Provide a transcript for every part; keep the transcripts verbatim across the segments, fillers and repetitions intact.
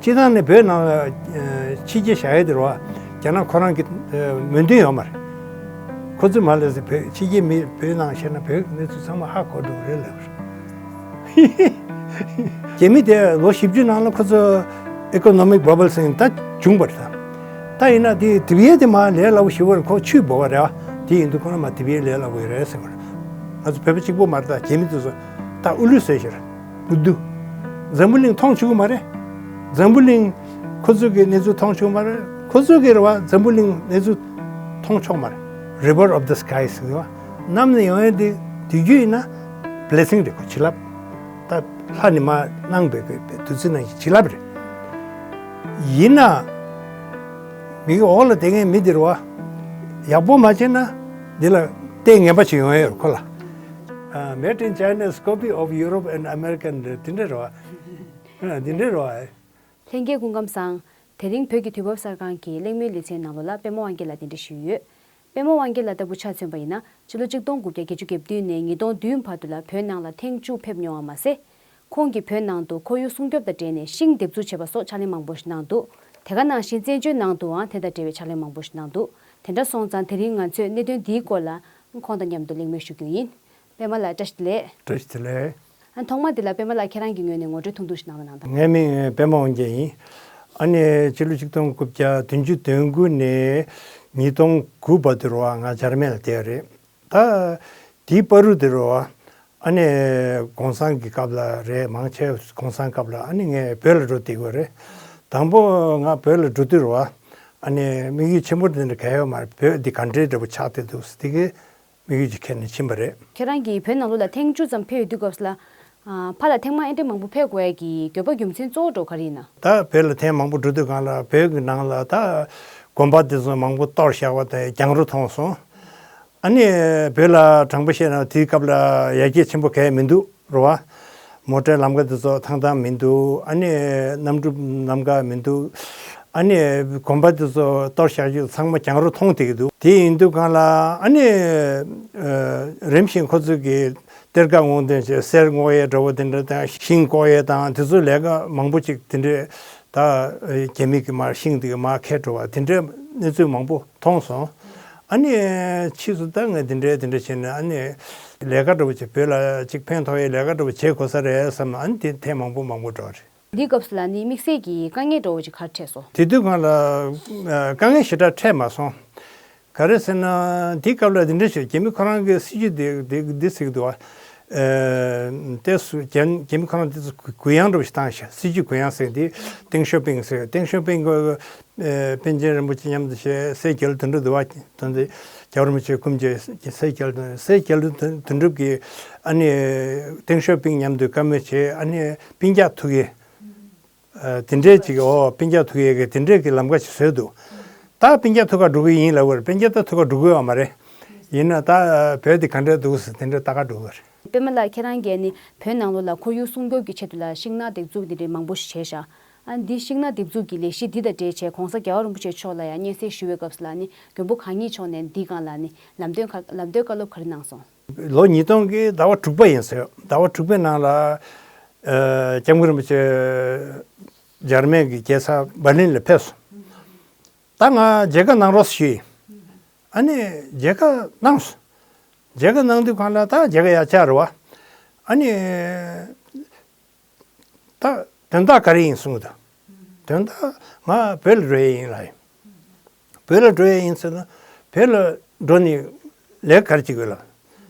སྤྱིར་བཏང་ནས་བོད་ནང་ལ་ཕྱི་རྒྱལ་བཞག་ཡས་དེ་རེད་བ། རྒྱ་ནག་ཁོ་རང་གི་མོས་མཐུན་ཡོད་མ་རེད། ཁོ་ཚོས་མར་ལས་ཟེར་བོད་ཕྱི་རྒྱལ་མི་བོད་ནང་བཤད་ན་བོད་ཀྱི་གནས་ཚུལ་ཚང་མ་ཧ་གོ་འགྲོ་གི་རེད་ལབ་རེད། རྒྱ་མི་དེ་ལོ་བཞི་བཅུ་ནང་ལ་ཁོ་ཚོ་economic bubble ཟེར་ད་བྱུང་བ་རེད་ད། ད་ཡིན་ན་དེ་དེབ་ཡས་དེ་མ་ལས་སླ་པོ་ཞིག་བར་ཁོ་ཆུ་འབོ་བ་རེད་བ། དེ་ཡིན་དུས་ཁོ་རང་མ་དེབ་ཡས་ལས་སླ་པོ་ཡོད་རེད་ཟེར་བ་རེད། ང་ཚོ་བོད་པ་གཅིག་པོ་མ་རེད་ད། རྒྱ་མི་དེ་ཚོ་ད་ཨུ་ལུ་ཟེར་ཞེ་རེད། བུ་དུ། འཛམ་བུ་གླིང་མཐོང་བཅུག་གི་མ་རེད། འཛམ་བུ་གླིང་ཁོ་ཚོ་གི་གནས་ཚུལ་མཐོང་བཅུག་གི་མ་རེད། ཁོ་ཚོ་གི་རེད་བ། འཛམ་བུ་གླིང་གནས་ཚུལ་མཐོང་ཆོག་མ་རེད། River of the sky ཟེར་བ། གནམ་ནས་ཡོང་ཡས་དེ་དུས་རྒྱུན་ཡིན་ན་blessing རེད། ཁོ་བྱིན་རླབས། ད་ལྷ་ནས་མར་གནང་བའི་བདུད་རྩི་ནང་བཞིན་བྱིན་རླབས་རེད། ཡིན་ན་མིག་འོག་ལ་བསྡད་མཁན་མི་དེ་རེད་བ། ཡག་པོ་མ་བྱས་ན་འདི་ལ་ལྟས་ངན་པ་ཞིག་ཡོང་ཡས་རེད་ཁོ་ལ། ཨ། Made in China is copy of Europe and American རེད། དེ་འདྲ་རེད་བ། ཨ། དེ་འདྲ་རེད་བ། ལྷན་རྒྱས་སྐུ་ཁམས་བཟང་། དེ་རིང་བོད་ཀྱི་དུས་བབ་གསར་ཁང་གི་གླེང་མོལ་ལེ་ཚན་ནང་ལོགས་ལ་པད་མ་དབང་རྒྱལ་ལགས་གདན་འདྲེན་ཞུས་ཡོད། པད་མ་དབང་རྒྱལ་ལགས་ལྟ་བུ་ཆ་མཚོན་པ་ཡིན་ན་ཕྱི་ལོ་ཆིག་སྟོང་དགུ་བརྒྱ་བརྒྱད་ཅུ་གྱ་བདུན་ནས་ཉིས་སྟོང་བདུན་བར་དུ་ལ་བོད་ནང་ལ་ཐེངས་བཅུ་ཕེབས་མྱོང་བ་མ་ཟད། ཁོང་གིས་བོད་ནང་དུ་ཁོར་ཡུག་སྲུང་སྐྱོབ་དང་འབྲེལ་ནས་ཤིང་འདེབས་འཛུགས་བྱས་པ་སོགས་ཕྱག་ལས་མང་པོ་ཞིག་གནང་འདུག་དེ་ག་ནང་བཞིན་བཙན་བྱོལ་ནང་དུའང་དེ་དང་འབྲེལ་བའི་ཕྱག་ལས་མང་པོ་ཞིག་གནང་འདུག་དེ་འདྲ་སོང་ཙང་དེ་རིང་ང་ཚོས་གནད་དོན་འདིའི་སྐོར་ལ་ཁོང་དང་མཉམ་དུ་གླེང་མོལ་ཞུ་རྒྱུ་ཡིན། པད་མ་ལགས་བཀྲ་ཤིས་བདེ་ལེགས། བཀྲ་ཤིས་བདེ་ལེགས། ཨ། ཐོག་མ་དེ་ལ་པད་མ་ལགས་ཁྱེད་རང་གི་ངོས་ནས་ངོ་སྤྲོད་ཐུང་ཐུང་ཞིག་གནང་རོགས་གནང་དང་། ངའི་མིང་པད་མ་དབང་རྒྱལ་ཡིན། ཨ་ནི་ཕྱི་ལོ་ཆིག་སྟོང་དགུ་བརྒྱ་བདུན་ཅུ་དོན་དགུ་ནས་ཉིས་སྟོང་དགུ་བར་དུ་རེད་བ། ང་འཇར་མན་ལ་བསྡད་ཡོད་རེད། ད་དེའི་བར་དུ་རེད་བ། ཨ་ནི་གོང་ས་གི་སྐབས་ལ་རེད། མང་ཆེ་གོང་ས་སྐབས་ལ། ཨ་ནི་ངས་བོད་ལ་འགྲོ་བསྡད་ཡོད་རེད། དང་པོ་ང་བོད་ལ་འགྲོ་དུས་རེད་བ། ཨ་ནི་དམིགས་ཡུལ་ཆེན་པོ་དེ་འདྲ་གང་ཡང་ཡོད་མ་རེད། བོད་འདི་ག་འདྲའི་འདྲ་པོ་ཆགས་བསྡད་འདུག་ཟེར་དེ་གི་དམིགས་ཡུལ་ཅིག་འཁྱེར་ནས་ཕྱིན་པ་རེད། ཁྱེད་རང་གིས་བོད་ནང་ལོགས་ལ་ཐེངས་བཅུ་ཙམ་ཕེབས་ཡོང་དུས་སྐབས་སུ་ལ། ཨ། ཕར་ལ་ཐེངས་མ་ཨེ་འདྲ་མང་པོ་ཕེབས་དགོས་ཡ་གི་དགོས་པ་རྒྱུ་མཚན་གཙོ་བོ་འདྲ་བོ་ག་རེ་ཡིན་ན། ད་བོད་ལ་ཐེངས་མང་པོ་འགྲོ་དུས་སྒང་ལ་བོད་ཀྱི་ནང་ལ་ད་དགོན་པ་དེ་ཚོ་མང་པོ་གཏོར་བཞག་པ་དང་གྱང་རོ་མཐོང་སོང་། ཨ་ནི་བོད་ལ་དྲང་པོ་བཤད་ན་དེའི་སྐབས་ལ་ཡར་རྒྱས་ཆེན་པོ་གང་ཡང་མི་འདུག་རེད་བ། མོ་ཊའི་ལམ་ཁ་དེ་ཚོ་ཐང་ཐང་མི་འདུག་ཨ་ནི་གནམ་གྲུ་ལམ་ཁ་མི་འདུག་ཨ་ནི་དགོན་པ་དེ་ཚོ་གཏོར་བཞག་རྒྱུ་ཚང་མ་གྱང་རོ་མཐོང་བསྡད་ཀྱི་འདུག་དེ་ཡིན་དུས་སྒང་ལ་ཨ་ནི་ཨ་རིམ་བཞིན་ཁོ་ཚོས་ཀྱི་གཏེར་ཁ་སྔོག་འདོན་བྱས། གསེར་སྔོག་ཡས་འདྲ་བོ་དེ་འདྲ་དང་། ཤིང་བཀོག་ཡས་དང་དེ་ཚོ་ལས་ཀ་མང་པོ་ཅིག་དེ་འདྲས་ད་རྒྱ་མི་གིས་མར་ཤིང་དེ་གི་མར་ཁྱེར་འགྲོ་བ་དེ་འདྲའི་གནས་ཚུལ་མང་པོ་མཐོང་སོང་། ཨ་ནི་ཕྱིས་སུ་ད་ངས་དེ་འདྲས་དེ་འདྲས་བྱས་ནས་ཨ་ནི་ལས་ཀ་འདྲ་བོ་ཅིག་བོད་ལ་ཅིག་ཕན་ཐོགས་ཡས་ལས་ཀ་འདྲ་བོ་བྱེད་དགོས་ས་རེད་བསམ་ན། ཨ་ནི་དེ་ཐེངས་མང་པོ་མང་པོ་འགྲོ་བ་རེད། འདི་སྐབས་སུ་ལ་ནི་དམིགས་བསལ་གྱི་དཀའ་ངལ་འདྲ་བོ་ཅིག་ག་རེ་འཕྲད་སོང་། དེ་དུས་སྒང་ལ་ཨ་དཀའ་ངལ་ཞེ་དྲག་འཕྲད་མ་སོང་། ག་རེ་ཟེར་ན་དེའི་སྐབས་ལ་དེ་འདྲ་བྱས། རྒྱ་མི་ཁོ་རང་གི་སྲིད་ཇུས་དེ་དེ་འདི་ཟེར་གྱི་འདུག་བ། ཨ་ཏོག་ཙམ་རྒྱ་རྒྱ་མི་ཁོ་རང་དེ་ཚོ་གུ་ཡངས་འདྲ་བོ་ཞིག་བཏང་ཤག་སྲིད་ཇུས་གུ་ཡངས་ཟེར་དེ། ཏེང་ཞའོ་ཕིང་ཟེར། ཏེང་ཞའོ་ཕིང་གི་ཨ་པཎ་ཆེན་རིན་པོ་ཆེ་མཉམ་དུ་བྱས་སྲས་རྒྱལ་བུ་དོན་གྲུབ་འདུག་བ། དོན་དེ་རྒྱལ་བ་རིན་པོ་ཆེ་སྐུ་མཆེད་སྲས་རྒྱལ་བུ་དོན། སྲས་རྒྱལ་བུ་དོན་གྲུབ་ཀྱིས་ཨ་ནི་ཏེང་ཞའོ་ཕིང་མཉམ་དུ་བཀའ་མོལ་བྱས། ཨ་ནི་པིན་ཅག་ཐུག་གི་ཨ་དེ་འདྲས་ཅིག་འོ་པིན་ཅག་ཐུག་ཡས་ཀྱི་དེ་འདྲས་ཀྱི་ལམ་ཁ་ཅིག་བཟོས་འདུག་ད་པིན་ཅག་ཐུག་ག་འགྲོ་གི་ཡིན་ལབ་པ་རེད། པིན་ཅག་ད་ཐུག་ག་འགྲོ་གི་ཡོད་མ་རེད། ཡིན་ན་ད་བོད་དེ་ག་འདྲས་འདུག་ཟེར་དེ་འདྲས་ལྟ་ག་འགྲོ་གི་རེད། པད་མ་ལགས་ཁྱེད་རང་གིས་ནི་བོད་ནང་ལོགས་ལ་ཁོར་ཡུག་སྲུང་སྐྱོབ་ཀྱི་ཆེད་དུ་ལ་ཤིང་ནགས་འདེབས་འཛུགས་འདི་འདྲས་མང་པོ་ཞིག་བྱས་ཤག་ཨ་འདི་ཤིང་ནགས་འདེབས་འཛུགས་ཀྱི་ལས་གཞི་འདི་དང་འབྲེལ་བྱས་གོང་ས་རྒྱལ་བ་རིན་པོ་ཆེ་མཆོག་ལ་ཡང་སྙན་སེང་ཞུ་བའི་སྐབས་སུ་ལ་ནི་མགོན་པོ་གང་ཉིད་མཆོག་ནས་འདིའི་སྒང་ལ་ནི་ལམ་སྟོན་ཁ་ལམ་སྟོན་བཀའ་སློབ་ག་རེ་གནང་སོང་། ལོ་ཉིས་སྟོང་གི་ཟླ་བ་དྲུག་པ་ཡིན་ཟེར། ཟླ་བ་དྲུག་པའི་ནང་ལ་ཨ་སྐྱབས་མགོན་རིན་པོ་ཆེ་འཇར་མན་གྱི་རྒྱལ་ས་འབར་ལིན་ལ་ཕེབས་སོང་། ད་ང་མཇལ་ཁ་གནང་རོགས་ཞུས། ཨ་ནི་མཇལ་ཁ་གནང་སོང་། མཇལ་ཁ་གནང་དུས་སྒང་ལ་ད་མཇལ་ཁ་ཡག་ཆགས་རེད་བ། ཨ་ནི་ད་དོན་དག་ག་རེ་ཡིན་གསུངས་འདུག་དོན་དག་ང་བོད་ལ་འགྲོ་ཡས་ཡིན་ལབ་ཡིན། བོད་ལ་འགྲོ་ཡས་ཡིན་ཟེར་ན་བོད་ལ་འགྲོ་ནས་ལས་ཀ་ག་རེ་བྱེད་དགོས་ལབ།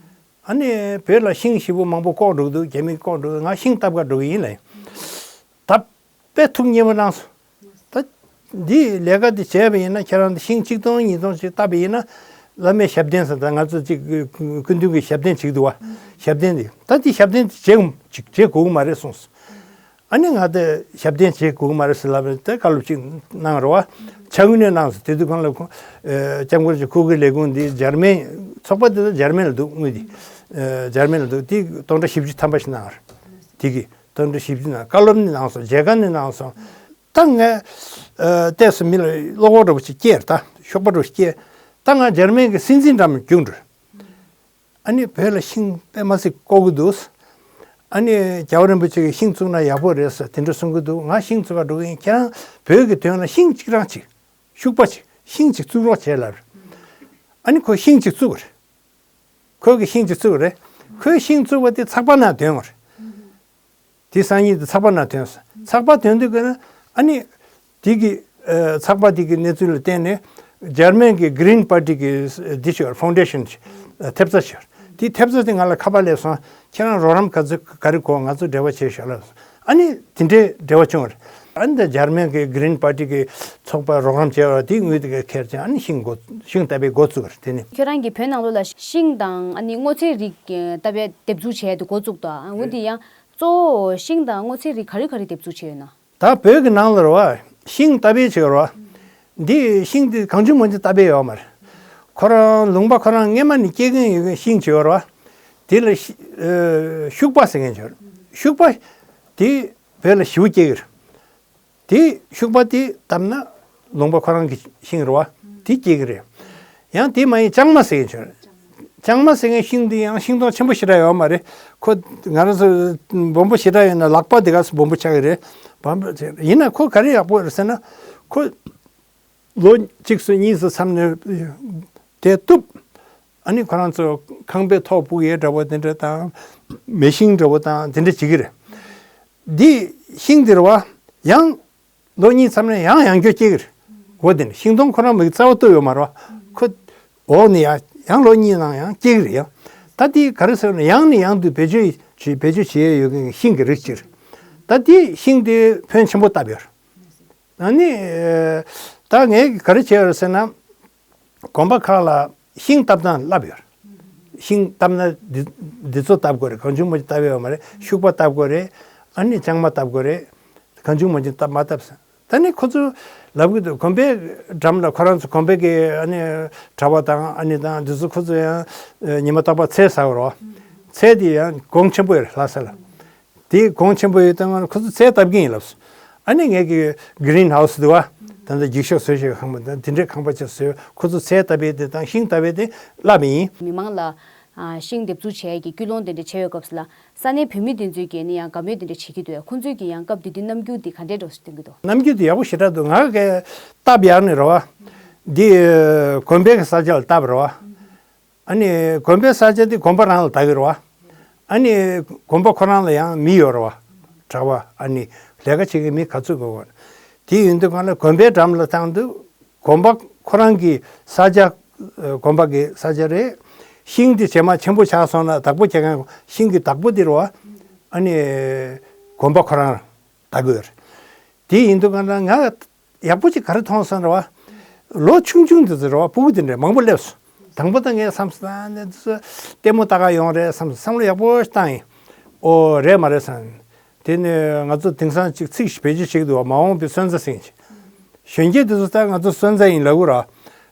ཨ་ནི་བོད་ལ་ཤིང་ཞེ་པོ་མང་པོ་བཀོག་འགྲོ་གི་འདུག་རྒྱ་མིས་བཀོག་འགྲོ་གི་འདུག་ང་ཤིང་བཏབ་ག་འགྲོ་གི་ཡིན་ལབ་ཡིན། ད་དཔེ་ཐུགས་མཉེས་པོ་གནང་སོང་། ད་འདི་ལས་ཀ་འདི་བྱས་པ་ཡིན་ན་ཁྱེད་རང་འདི་ཤིང་ཆིག་སྟོང་ཉིས་སྟོང་ཅིག་བཏབ་པ་ཡིན་ན་བླ་མའི་ཞབས་བརྟན་ཟེར། ད་ང་ཚོ་ཅིག་སྐུ་མདུན་གྱི་ཞབས་བརྟན་བྱེད་ཀྱི་འདུག་བ། ཞབས་བརྟན་འདི་ད་འདི་ཞབས་བརྟན་འདི་བྱེད་ཅིག་བྱེད་དགོས་ཀྱི་མ་རེད་གསུངས་སོང་། ཨ་ནི་ང་དེ་ཞབས་བརྟན་བྱེད་དགོས་ཀྱི་མ་རེད་ཟེར་ལབ་པ་རེད། དེ་བཀའ་སློབ་ཅིག་གནང་རེད་བ། ཕྱག་དངུལ་གནང་སོང་། དེ་དུས་ཁོང་ལ་ཁོང་ཨ་སྐྱབས་མགོན་རིན་པོ་ཆེ་ཁོ་གི་ལས་ཁུངས་འདི་འཇར་མན་ཚོགས་པ་དེ་ཚོ་འཇར་མན་ལ་འདུག་དངུལ་འདི་ཨ་འཇར་མན་ལ་འདུག་དེ་སྟོང་ཕྲག་བཞི་བཅུ་ཐམ་པ་ཞིག་གནང་བ་རེད། དེ་གི་སྟོང་ཕྲག་བཞི་བཅུ་གནང་། བཀའ་སློབ་ནི་གནང་སོང་། མཇལ་ཁ་ནི་གནང་སོང་། ད་ངས་ཨ་ཏོག་ཙམ་མི་ལ་བློ་ཁོག་འདྲ་པོ་ཅིག་སྐྱེས་རེད། ད་གཤོག་པ་འདྲ་པོ་ཅིག་སྐྱེས། ད་ང་འཇར་མན་གྱི་སྲིད་འཛིན་འགྲམ་རྒྱུགས་འགྲོ། ཨ་ནི་བོད་ལ་ཤིང་དཔེ་མ་སྲིད་བཀོག་གི་འདུག་ཨ་ནི་རྒྱལ་བ་རིན་པོ་ཆེ་གིས་ཤིང་བཙུགས་ན་ཡག་པོ་རེད་ཟེར་དེ་འདྲ་གསུང་གི་འདུག་ང་ཤིང་བཙུགས་ག་འགྲོ་གི་ཡིན། ཁྱེད་རང་བོད་ཀྱི་དོན་ལ་ཤིང་གཅིག་རང་གཅིག་ཤུག་པ་ཅིག་ཤིང་ཅིག་བཙུགས་རོགས་བྱས་ལབ། ཨ་ནི་ཁོས་ཤིང་ཅིག་བཙུགས་པ་རེད། ཁོས་ཀྱི་ཤིང་ཅིག་བཙུགས་པ་རེད། ཁོས་ཤིང་བཙུགས་པ་དེ་ཚགས་པར་ནང་དོན་པ་རེད། དེ་སང་ཉིན་དེ་ཚགས་པར་ནང་དོན་སོང་། ཚགས་པར་དོན་དུས་ཀྱི་ན་ཨ་ནི་དེ་གི་ཚགས་པར་དེ་གི་གནས་ཚུལ་ལ་བརྟེན་ནས་འཇར་མན་གྱི་Green Party གི་འདི་ཞིག་ཡོད། Foundation ཞིག་ཐེབས་རྩ་ཞིག་ཡོད། དེ་ཐེབས་རྩ་དེ་ང་ལ་ཁ་པར་སླེབས་སོང་། ཁྱེད་རང་རོགས་རམ་ག་ཚོད་ག་རེ་དགོས་ང་ཚོ་འབྲེལ་བ་བྱེད་ཤོག་ལབ་སོང་། ཨ་ནི་དེ་འདྲའི་འབྲེལ་བ་བྱུང་བ་རེད། ཨ་ནི་ད་འཇར་མན་གྱི་Green Party གི་ཚོགས་པ་རོགས་རམ་བྱས་པ་དེའི་ངོས་དེ་ག་ཁྱེར་ཅིང་ཨ་ནི་ཤིང་འགོ་ཤིང་བཏབ་པའི་འགོ་བཙུགས་པ་རེད་དེ་ནི། ཁྱོད་རང་གིས་བོད་ནང་ལོགས་ལ་ཤིང་དང་ཨ་ནི་སྔོ་ཚལ་རིགས་བཏབ་པའི་འདེབས་འཛུགས་བྱས་ཏེ་འགོ་བཙུགས་དང་འོན་ཏེ་ཡང་གཙོ་བོ་ཤིང་དང་སྔོ་ཚལ་རིགས་ག་རེ་ག་རེ་འདེབས་འཛུགས་བྱས་ཡོད་ན། ད་བོད་ཀྱི་ནང་ལ་རེད་བ། ཤིང་བཏབ་པའི་ཆེད་རེད་བ། འདི་ཤིང་འདི་གང་བྱུང་མང་བྱུང་བཏབ་པའི་ཡོད་མ་རེད། ཁོ་རང་ལུང་པ་ཁོ་རང་སྔས་མ་ནས་སྐྱེ་གིན་ཡོད་མཁན་ཤིང་ཆེ་བ་རེད་བ། དེ་ལ་ཤི- ཨ། ཤུག་པ་ཟེར་མཁན་ཆེ་བ་རེད། ཤུག་པ་དེ་བོད་ལ་ཞེ་པོ་སྐྱེ་གི་རེད། དེ་ཤུག་པ་དེ་བཏབ་ན་ལུང་པ་ཁོ་རང་གི་ཤིང་རེད་བ། དེ་སྐྱེ་གི་རེད། ཡང་དེ་མ་ཡིན་ལྕང་མ་ཟེར་མཁན་ཆེ་བ་རེད། ལྕང་མ་ཟེར་མཁན་ཤིང་འདི་ཡང་ཤིང་སྡོང་ཆེན་པོ་ཞེ་དྲག་ཡོད་མ་རེད། ཁོ་ང་རང་ཚོ་སྦོམ་པོ་ཞེ་དྲག་ཡོད་ན་ལག་པ་འདི་ག་ཚོད་སྦོམ་པོ་ཆགས་ཀྱི་རེད། སྦོམ་པོ་ཆགས་ཡིན་ན་ཁོ་ག་རེ་ཡག་པོ་རེད་ཟེར་ན། ཁོ་ལོ་གཅིག་སོང་གཉིས་སོང་མཚམས་ནས་དེ་གཏུབ། ཨ་ནི་ཁོ་རང་ཚོ་ཁང་པའི་ཐོག་སྤུག་ཡས་འདྲ་པོ་དེ་འདྲ་དང་། མེ་ཤིང་འདྲ་པོ་དང་དེ་འདྲ་བྱེད་ཀྱི་རེད། འདི་ཤིང་འདི་རེད་བ། ཡང་ལོ་གཉིས་མཚམས་ནས་ཡང་ཡང་བསྐྱར་སྐྱེ་གི་རེད། འོ་དེ་ནི་ཤིང་སྡོང་ཁོ་རང་མིག་རྩ་བ་གཏུབ་ཡོད་མ་རེད་བ། ཁོ་འོག་ནས་ཡང་ཡང་ལོ་གཉིས་ནང་ཡང་སྐྱེ་གི་རེད་ཡང་། ད་དེ་ག་རེ་ཟེར་ན་ཡང་ནས་ཡང་དུ་བེད་སྤྱོད་བྱེད་བེད་སྤྱོད་བྱེད་ཡས་ཡོད་མཁན་ཤིང་གི་རིགས་ཅིག་རེད། ད་དེ་ཤིང་དེ་ཕོན་ཆེན་པོ་བཏབ་ཡོད་རེད། ཨ་ནི་ད་ངས་ག་རེ་བྱས་ཡོད་རེད་ཟེར་ན། དགོན་པ་ཁག་ལ་ཤིང་བཏབ་སྟངས་བསླབས་ཡོད་རེད། ཤིང་བཏབ་ན་འདི་འདི་ཚོ་བཏབ་དགོས་རེད། གང་བྱུང་མང་བྱུང་བཏབ་ཡོད་མ་རེད། ཤུག་པ་བཏབ་དགོས་རེད། ཨ་ནི་ལྕང་མ་བཏབ་དགོས་རེད། གང་བྱུང་མང་བྱུང་བཏབ་མ་བཏབ་ཟེར། ད་ནི་ཁོ་ཚོ་ལབ་གི་འདུག་དགོན་པའི་འགྲམ་ལ་ཁོ་རང་ཚོ་དགོན་པའི་གི་ཨ་ནི་གྲྭ་པ་དང་ཨ་ནི་དང་འདི་ཚོ་ཁོ་ཚོ་ཡང་ཉི་མ་རྟག་པར་ཚལ་ཟ་གི་རེད་བ། ཚལ་དེ་ཡང་གོང་ཆེན་པོ་ཡོད་རེད་ལྷ་ས་ལ། དེ་གོང་ཆེན་པོ་ཡོད་དང་ཁོ་ཚོ་ཚལ་བཏབ་གི་ཡིན་ལབ་སོང་། ཨ་ནི་ངས་ཀྱི་Green House འདུག་བ། ད་ལྟ་འགྱིག་ཤོག་བཟོས་བྱས་ཁང་པ་དང་དེ་འདྲའི་ཁང་པ་ཅིག་བཟོས། ཁོ་ཚོ་ཚལ་བཏབ་པའི་དེ་དང་ཤིང་བཏབ་པའི་དེ་བསླབས་ཡིན། མི་མང་ལ་ཨ་ཤིང་འདེབས་འཛུགས་བྱས་ཀྱི་སྐུལ་སློང་དེ་འདྲ་བྱས་ཡོད་སྐབས་སུ་ལ་ས་གནས་བོད་མི་དེ་ཚོས་ཀྱིས་ནི་ཡང་དགའ་མོས་དེ་འདྲ་བྱེད་ཀྱི་འདུག་ཁོང་ཚོས་ཀྱིས་ཡང་སྐབས་དེ་དུས་རྣམ་འགྱུར་དེ་ག་འདྲའི་འདྲ་བོ་ཞིག་སྟོན་གྱི་འདུག་རྣམ་འགྱུར་དེ་ཡག་པོ་ཞེ་དྲག་འདུག་ང་གིས་སྟབས་ཡག་ནས་རེད་བ། འདི་དགོན་པའི་གི་ས་ཆ་ལ་བཏབ་རེད་བ། ཨ་ནི་དགོན་པའི་ས་ཆ་དེ་དགོན་པ་རང་ལ་བདག་གི་རེད་བ། ཨ་ནི་དགོན་པ་ཁོ་རང་ལ་ཡང་མི་ཡོད་རེད་བ། གྲྭ་པ་ཨ་ནི་ལས་ཀ་བྱེད་མཁན་མི་ག་ཚོད་དགོས་བ། དེ་ཡིན་དུས་གང་ལ་དགོན་པའི་འགྲམ་ལ་བཏང་དུས་དགོན་པ་ཁོ་རང་གི་ས་ཆ། དགོན་པ་གི་ས་ཆ་རེད། ཤིང་དེ་རྗེས་མ་ཆེན་པོ་ཆགས་སོང་ན་བདག་པོ་བྱེད་མཁན་ཤིང་གི་བདག་པོ་དེ་རེད་བ། ཨ་ནི་དགོན་པ་ཁོ་རང་བདག་གི་ཡོད་རེད། དེ་ཡིན་དུས་གང་ལ་ང་ཡག་པོ་ཅིག་ག་རེ་མཐོང་སོང་རེད་བ། ལོ་ཆུང་ཆུང་དེ་ཚོ་རེད་བ། སྤུ་གུ་དེ་འདྲ་མང་པོ་སླེབས་སོང་། དང་པོ་ད་ངས་བསམ་སོང་། ཨ་ནི་དེ་ཚོ་ལྟད་མོ་ལྟ་ག་ཡོང་རེད་བསམ་སོང་། བསམ་བློ་ཡག་པོ་ཞིག་བཏང་ཡིན། ཨོ་རེད་མ་རེད་བསམ། དེ་ནས་ང་ཚོ་དེང་སང་ཅིག་ཚིག་ཞིག་བེད་སྤྱོད་བྱེད་ཀྱི་འདུག་བ། མ་འོངས་པའི་སོན་རྩ་ཟེར་གྱི། གཞོན་སྐྱེས་དེ་ཚོ་ད་ང་ཚོ་སོན་རྩ་ཡིན་ལབ་གི་རེད་བ།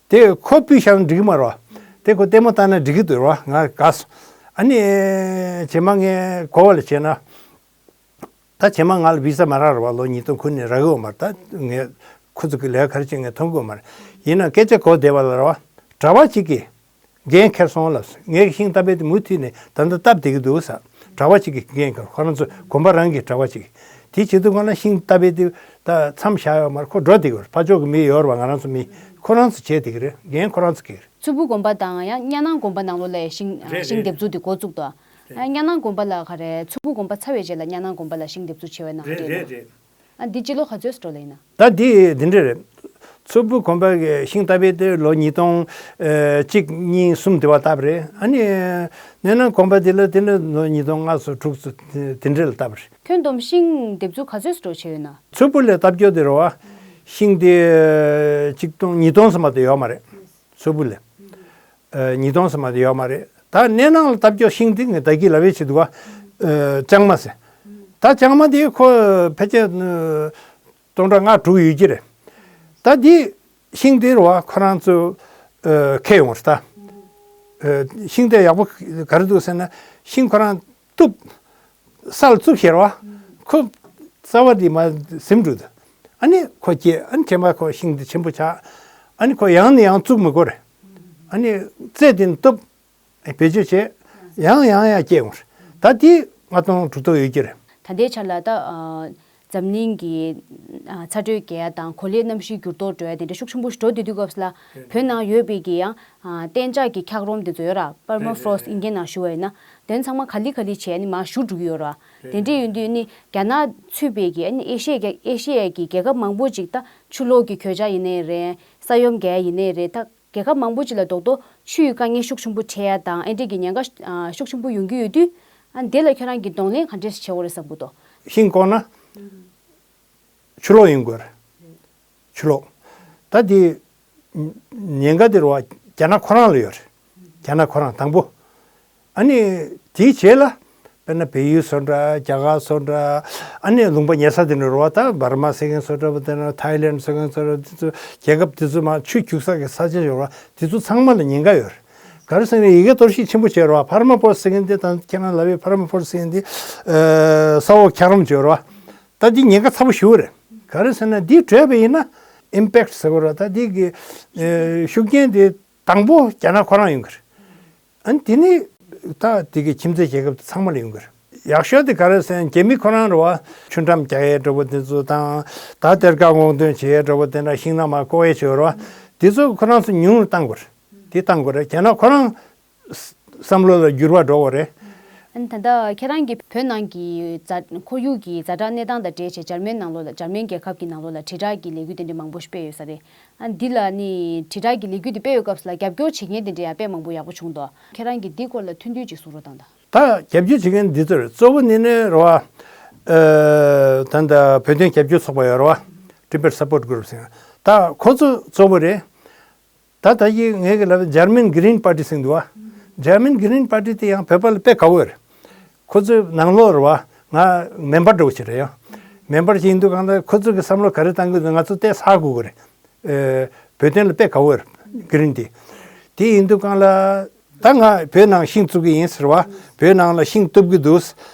དེ་ཁོ་སྤུས་བཞག་ན་འགྲིག་གི་མ་རེད་བ། དེ་ཁོ་ལྟད་མོ་ལྟ་ན་འགྲིག་གི་འདུག་རེད་བ། ང་དགའ་སོང་། ཨ་ནི་རྗེས་མ་ངས་གོ་བ་ལ་བྱས་ན། ད་རྗེས་མ་ང་ལ་བི་ས་མ་རག་རེད་བ། ལོ་ཉིས་སྟོང་ཁུ་ནས་རག་གི་ཡོད་མ་རེད། ད་ངས་ཁོ་ཚོ་གི་ལས་ཀ་ག་རེ་བྱེད་ངས་མཐོང་གི་ཡོད་མ་རེད། ཡིན་ན་སྐད་ཆ་གོ་བདེ་བ་ལ་རེད་བ། གྲྭ་པ་གཅིག་གིས་འགན་འཁྱེར་སོང་ལབ་སོང་། ངས་ཤིང་བཏབ་པའི་དེ་མུ་མཐུད་ནས་ད་ལྟ་བཏབ་བསྡད་ཀྱི་འདུག་ཟེར། གྲྭ་པ་གཅིག་གིས་འགན་འཁྱེར། ཁོ་རང་ཚོ་དགོན་པ་རང་གི་གྲྭ་པ་གཅིག་གིས། དེ་བྱེད་དུས་ཁོ་ན་ཤིང་བཏབ་པའི་དེ་ད་མཚམས་བཞག་ཡོད་མ་རེད། ཁོ་འགྲོ་བསྡད་ཀྱི་རེད། ཕར་ཕྱོགས་ཀྱི་མི་ཡོད་རེད་བ། ང་རང་ཚོ་མི་ཁོ་རང་ཚོ་བྱས་བསྡད་ཀྱི་རེད། འགན་ཁོ་རང་ཚོ་འཁྱེར་གྱི་རེད། མཚུར་ཕུ་དགོན་པ་དང་ཡང་གཉའ་ནང་དགོན་པ་ནང་ལོགས་ལ་ཤིང་རེད་ཤིང་རེད། འདེབས་འཛུགས་དེ་འགོ་བཙུགས་ཏོ། ཨ་གཉའ་ནང་དགོན་པ་ལ་ག་རེ་མཚུར་ཕུ་དགོན་པ་ཚར་བའི་རྗེས་ལ་གཉའ་ནང་དགོན་པ་ལ་ཤིང་འདེབས་འཛུགས་བྱས་པ་ནང་རེད་རེད་རེད། རེད། ཨ་འདི་སྤྱི་ལོ་ག་ཚོད་སྤྲོ་ལ་ཡིན་ན། ད་འདི་འདི་འདྲ་རེད། མཚུར་ཕུ་དགོན་པ་གི་ཤིང་བཏབ་པའི་དེ་ལོ་ཉིས་སྟོང་ཨ་གཅིག་གཉིས་གསུམ་དེ་བ་བཏབ་རེད། ཨ་ནི་གཉའ་ནང་དགོན་པ་དེ་ལ་དེ་ནི་ལོ་ཉིས་སྟོང་ལྔ་སོ་དྲུག་སོ་དེ་འདྲ་ལ་བཏབ་རེད། ཁྱོན་བསྡོམས་ཤིང་འདེབས་འཛུགས་ག་ཚོད་སྤྲོ་བྱས་ཡོད་ན། མཚུར་ཕུ་ལ་བཏབ་རྒྱུ་དེ་རེད་བ། ཤིང་དེ་གཅིག་སྟོང་ཉིས་སྟོང་ཙམ་མ་གཏོགས་ཡོད་མ་རེད། མཚུར་ཕུ་ལ། ཨ་ཉིས་སྟོང་ཙམ་མ་གཏོགས་ཡོད་མ་རེད། ད་གཉའ་ནང་ལ་བཏབ་རྒྱུ་ཤིང་དེ་ངས་ད་གིན་ལབ་པ་བྱས་འདུག་བ། ཨ་ལྕང་མ་ཟེར། ད་ལྕང་མ་དེ་ཁོ་ཕལ་ཆེར་ཨ་སྟོང་ཕྲག་ལྔ་དྲུག་ཡོད་ཀྱི་རེད། ད་དེ་ཤིང་དེ་རེད་བ། ཁོ་རང་ཚོ་ཨ་ཁྱེར་ཡོང་རེད་ད། ཨ་ཤིང་དེ་ཡག་པོ་ག་རེ་འདུག་ཟེར་ན་ཤིང་ཁོ་རང་གཏུབ། ས་ལ་བཙུགས་ཤེར་བ། ཁོ་རྩ་བ་དེ་མར་ཟིམ་འགྲོ་འདུག་ཨ་ནི་ཁོ་སྐྱེས། ཨ་ནི་ཁྱེད་མ་ཁོ་ཤིང་དེ་ཆེན་པོ་ཆགས། ཨ་ནི་ཁོ་ཡང་ནས་ཡང་བཙུགས་མི་དགོས་རེད། ཨ་ནི་རྩེ་དེ་ནས་གཏུབ། བེད་སྤྱོད་བྱས། ཡང་ཡང་ཡང་སྐྱེ་འོང་རེད། ད་དེ་ ལྔ་སྟོང་དྲུག་སྟོང་ཡོད་ཀྱི་རེད། ད་ལྟའི་ཆར་ལ་ད་ཨ་འཛམ་གླིང་གི་ཨ་ཚ་དྲོད་རྒྱས་ཡ་དང་གོ་ལའི་གནམ་གཤིས་འགྱུར་ལྡོག་འགྲོ་ཡ་དེ་འདྲ་ཤུགས་ཆེན་པོ་ཞིག་འགྲོ་བསྡད་དུས་སྐབས་སུ་ལ་བོད་ནང་ཡོད་པའི་གི་ཡང་ཨ་གཏན་འཇགས་ཀྱི་འཁྱགས་རོམ་དེ་ཚོ་ཡོད་ར། པར་མ་ཕོ་རོ་སི་ཊི་ཨིན་སྐད་ནང་ཞུ་བ་ཡིན་ན་དེ་ཚང་མ་ག་ལེ་ག་ལེ་བྱས་ནི་མར་ཞུ་འགྲོ་གི་ཡོད་ར། དེ་འདྲ་ཡིན་དུས་ནི་རྒྱ་ནག་ཚུད་པའི་གི་ཨ་ནི་ཨེ་ཤི་ཡའི་ཨེ་ཤི་ཡའི་གི་རྒྱལ་ཁབ་མང་པོ་ཅིག་ད་ཆུ་ལོག་གི་གོད་ཆག་ཡིན་ནའི་རེད། ས་ཡོམ་རྒྱག་ཡ་ཡིན་ནའི་རེད། ད་རྒྱལ་ཁབ་མང་པོ་ཅིག་ལ་རྡོག་རྡོག་ཆུའི་དཀའ་ངལ་ཤུགས་ཆེན་པོ་འཕྲད་ཡ་དང་ཨེ་འདྲ་གི་ཉེན་ཁ་ཨ་ཤུགས་ཆེན་པོ་ཡོང་གི་ཡོད་དུས། ཨ་འདི་ལ་ཁྱོད་རང་གིས་གདོང་ལེན་ག་འདྲས་བྱེད་དགོས་རེད་བསམ་གྱི་འདུག་ཤིང་བཀོག་ན་ཆུ་ལོག་ཡོང་གི་རེད། ཆུ་ལོག་ད་འདི་ཉེན་ཁ་འདི་རེད་བ། རྒྱ་ནག་ཁོ་རང་ལ་ཡོད་རེད། རྒྱ་ནག་ཁོ་རང་དང་པོ། ཨ་ནི་དེའི་རྗེས་ལ་དཔེར་ན་བལ་ཡུལ་བཟོ་འདྲ། རྒྱ་གར་བཟོ་འདྲ། ཨ་ནི་ལུང་པ་ཉེ་ས་དེ་འདྲ་རེད་བ། ད་འབར་མ་ཟེར་མཁན་བཟོ་འདྲ་བ། དེ་ན་ཐའི་ལེན་བཟོ་མཁན་བཟོ་འདྲ། དེ་ཚོ་རྒྱལ་ཁབ་དེ་ཚོ་མར་ཆུ་རྒྱུག་ས་གི་ས་ཆ་ཡོད་རེད་བ། དེ་ཚོ་ཚང་མ་ལ་ཉེན་ཁ་ཡོད་རེད། ག་རེ་ཟེར་ན་ཡི་གེ་གཏོར་བཤིག་ཆེན་པོ་བྱས་རེད་བ། ཕར་མ་ཕོ་རོ་སི་ཊི་ཟེར་མཁན་དེ་དང་ཁྱེད་རང་ལབ་པའི་ཕར་མ་ཕོ་རོ་སི་ཊི་ཟེར་མཁན་དེ་ཨ་ས་འོག་འཁྱགས་རོམ་བྱས་རེད་བ། ད་འདི་ཉེན་ཁ་ཚ་པོ་ཞེ་པོ་རེད། ག་རེ་ཟེར་ན་འདི་བྲོས་པ་ཡིན་ན་ཨིམ་པེག་ཊི་ཟེར་དགོས་རེད། ད་འདི་གི་ཨ་ཤུགས་རྐྱེན་དེ་དང་པོ་རྒྱ་ནག་ཁོ་རང་ཡོང་གི་རེད། ཨ་ནི་དེ་ནི་ད་དེ་གི་ཁྱིམ་མཚེས་རྒྱལ་ཁབ་དེ་ཚང་མ་ལ་ཡོང་གི་རེད། ཡག་ཤོས་དེ་ག་རེ་ཟེར་ན་རྒྱ་མི་ཁོ་རང་རེད་བ། ཆུ་འགྲམ་རྒྱག་ཡས་འདྲ་བོ་དེ་ཚོ་དང་། ད་གཏེར་ཁ་སྔོག་འདོན་བྱེད་ཡས་འདྲ་བོ་དེ་འདྲ། ཤིང་ནགས་མར་བཀོག་ཡས་བྱེད་ཡས་རེད་བ། དེ་ཚོ་ཁོ་རང་ཚོ་ཉུང་རུ་བཏང་དགོས་རེད། དེ་བཏང་དགོས་རེད། རྒྱ་ནག་ཁོ་རང་བསམ་བློ་ལ་འགྱུར་བ་འགྲོ་དགོས་རེད། ཨ་ནི་ད་ལྟ་ཁྱེད་རང་གིས་བོད་ནང་གི་ཛ་ཁོར་ཡུག་གི་ཛ་དྲག་གནས་སྟངས་དང་འབྲེལ་བྱས་འཇར་མན་ནང་ལོགས་ལ་འཇར་མན་རྒྱལ་ཁབ་ཀྱི་ནང་ལོགས་ལ་དྲིལ་བསྒྲགས་ཀྱི་ལས་འགུལ་དེ་འདྲ་མང་པོ་ཞིག་སྤེལ་ཡོད་ས་རེད། ཨ་འདི་ལ་ནི་དྲིལ་བསྒྲགས་ཀྱི་ལས་འགུལ་དེ་སྤེལ་ཡོད་སྐབས་སུ་ལ་རྒྱབ་སྐྱོར་བྱེད་མཁན་དེ་འདྲ་ཡང་དཔེ་མང་པོ་ཡག་པོ་བྱུང་འདུག་ཁྱེད་རང་གིས་འདི་སྐོར་ལ་ཐུགས་འདུན་ཅིག་གསུང་རོགས་གནང་དང་། ད་རྒྱབ་སྐྱོར་བྱེད་མཁན་འདི་ཚོ་རེད། གཙོ་བོ་ནི་ནི་རེད་བ། ཨ་ད་ལྟ་བོད་དོན་རྒྱབ་སྐྱོར་ཚོགས་པ་ཡོད་རེད་བ། Tibet Support Group ཟེར། ད་ཁོ་ཚོ་གཙོ་བོ་རེད། ད་ད་གི་ངས་གི་ལབ་German Green Party ཟེར་འདུག་བ། German Green Party དེ་ཡང་བོད་པ་ལ་དཔེ་དགའ་བོ་ཡོད་རེད། ཁོ་ཚོའི་ནང་ལོགས་རེད་བ། ང་མེམ་བར་འདྲ་བོ་ཞིག་རེད་ཡ། མེམ་བར་ཞིག་ཡིན་དུས་གང་ལྟར་ཁོ་ཚོ་གི་བསམ་བློ་ག་རེ་བཏང་གི་འདུག་ང་ཚོ་ལྟས་ཧ་གོ་གི་རེད། ཨེ་བོད་དོན་ལ་དཔེ་དགའ་བོ་ཡོད་རེད། Green དེ། དེ་ཡིན་དུས་གང་ལ་ད་ང་བོད་ནང་ཤིང་བཙུགས་ཀྱི་ཡིན་ཟེར་བ། བོད་ནང་ལ་ཤིང་གཏུབ་ཀྱི་འདུག་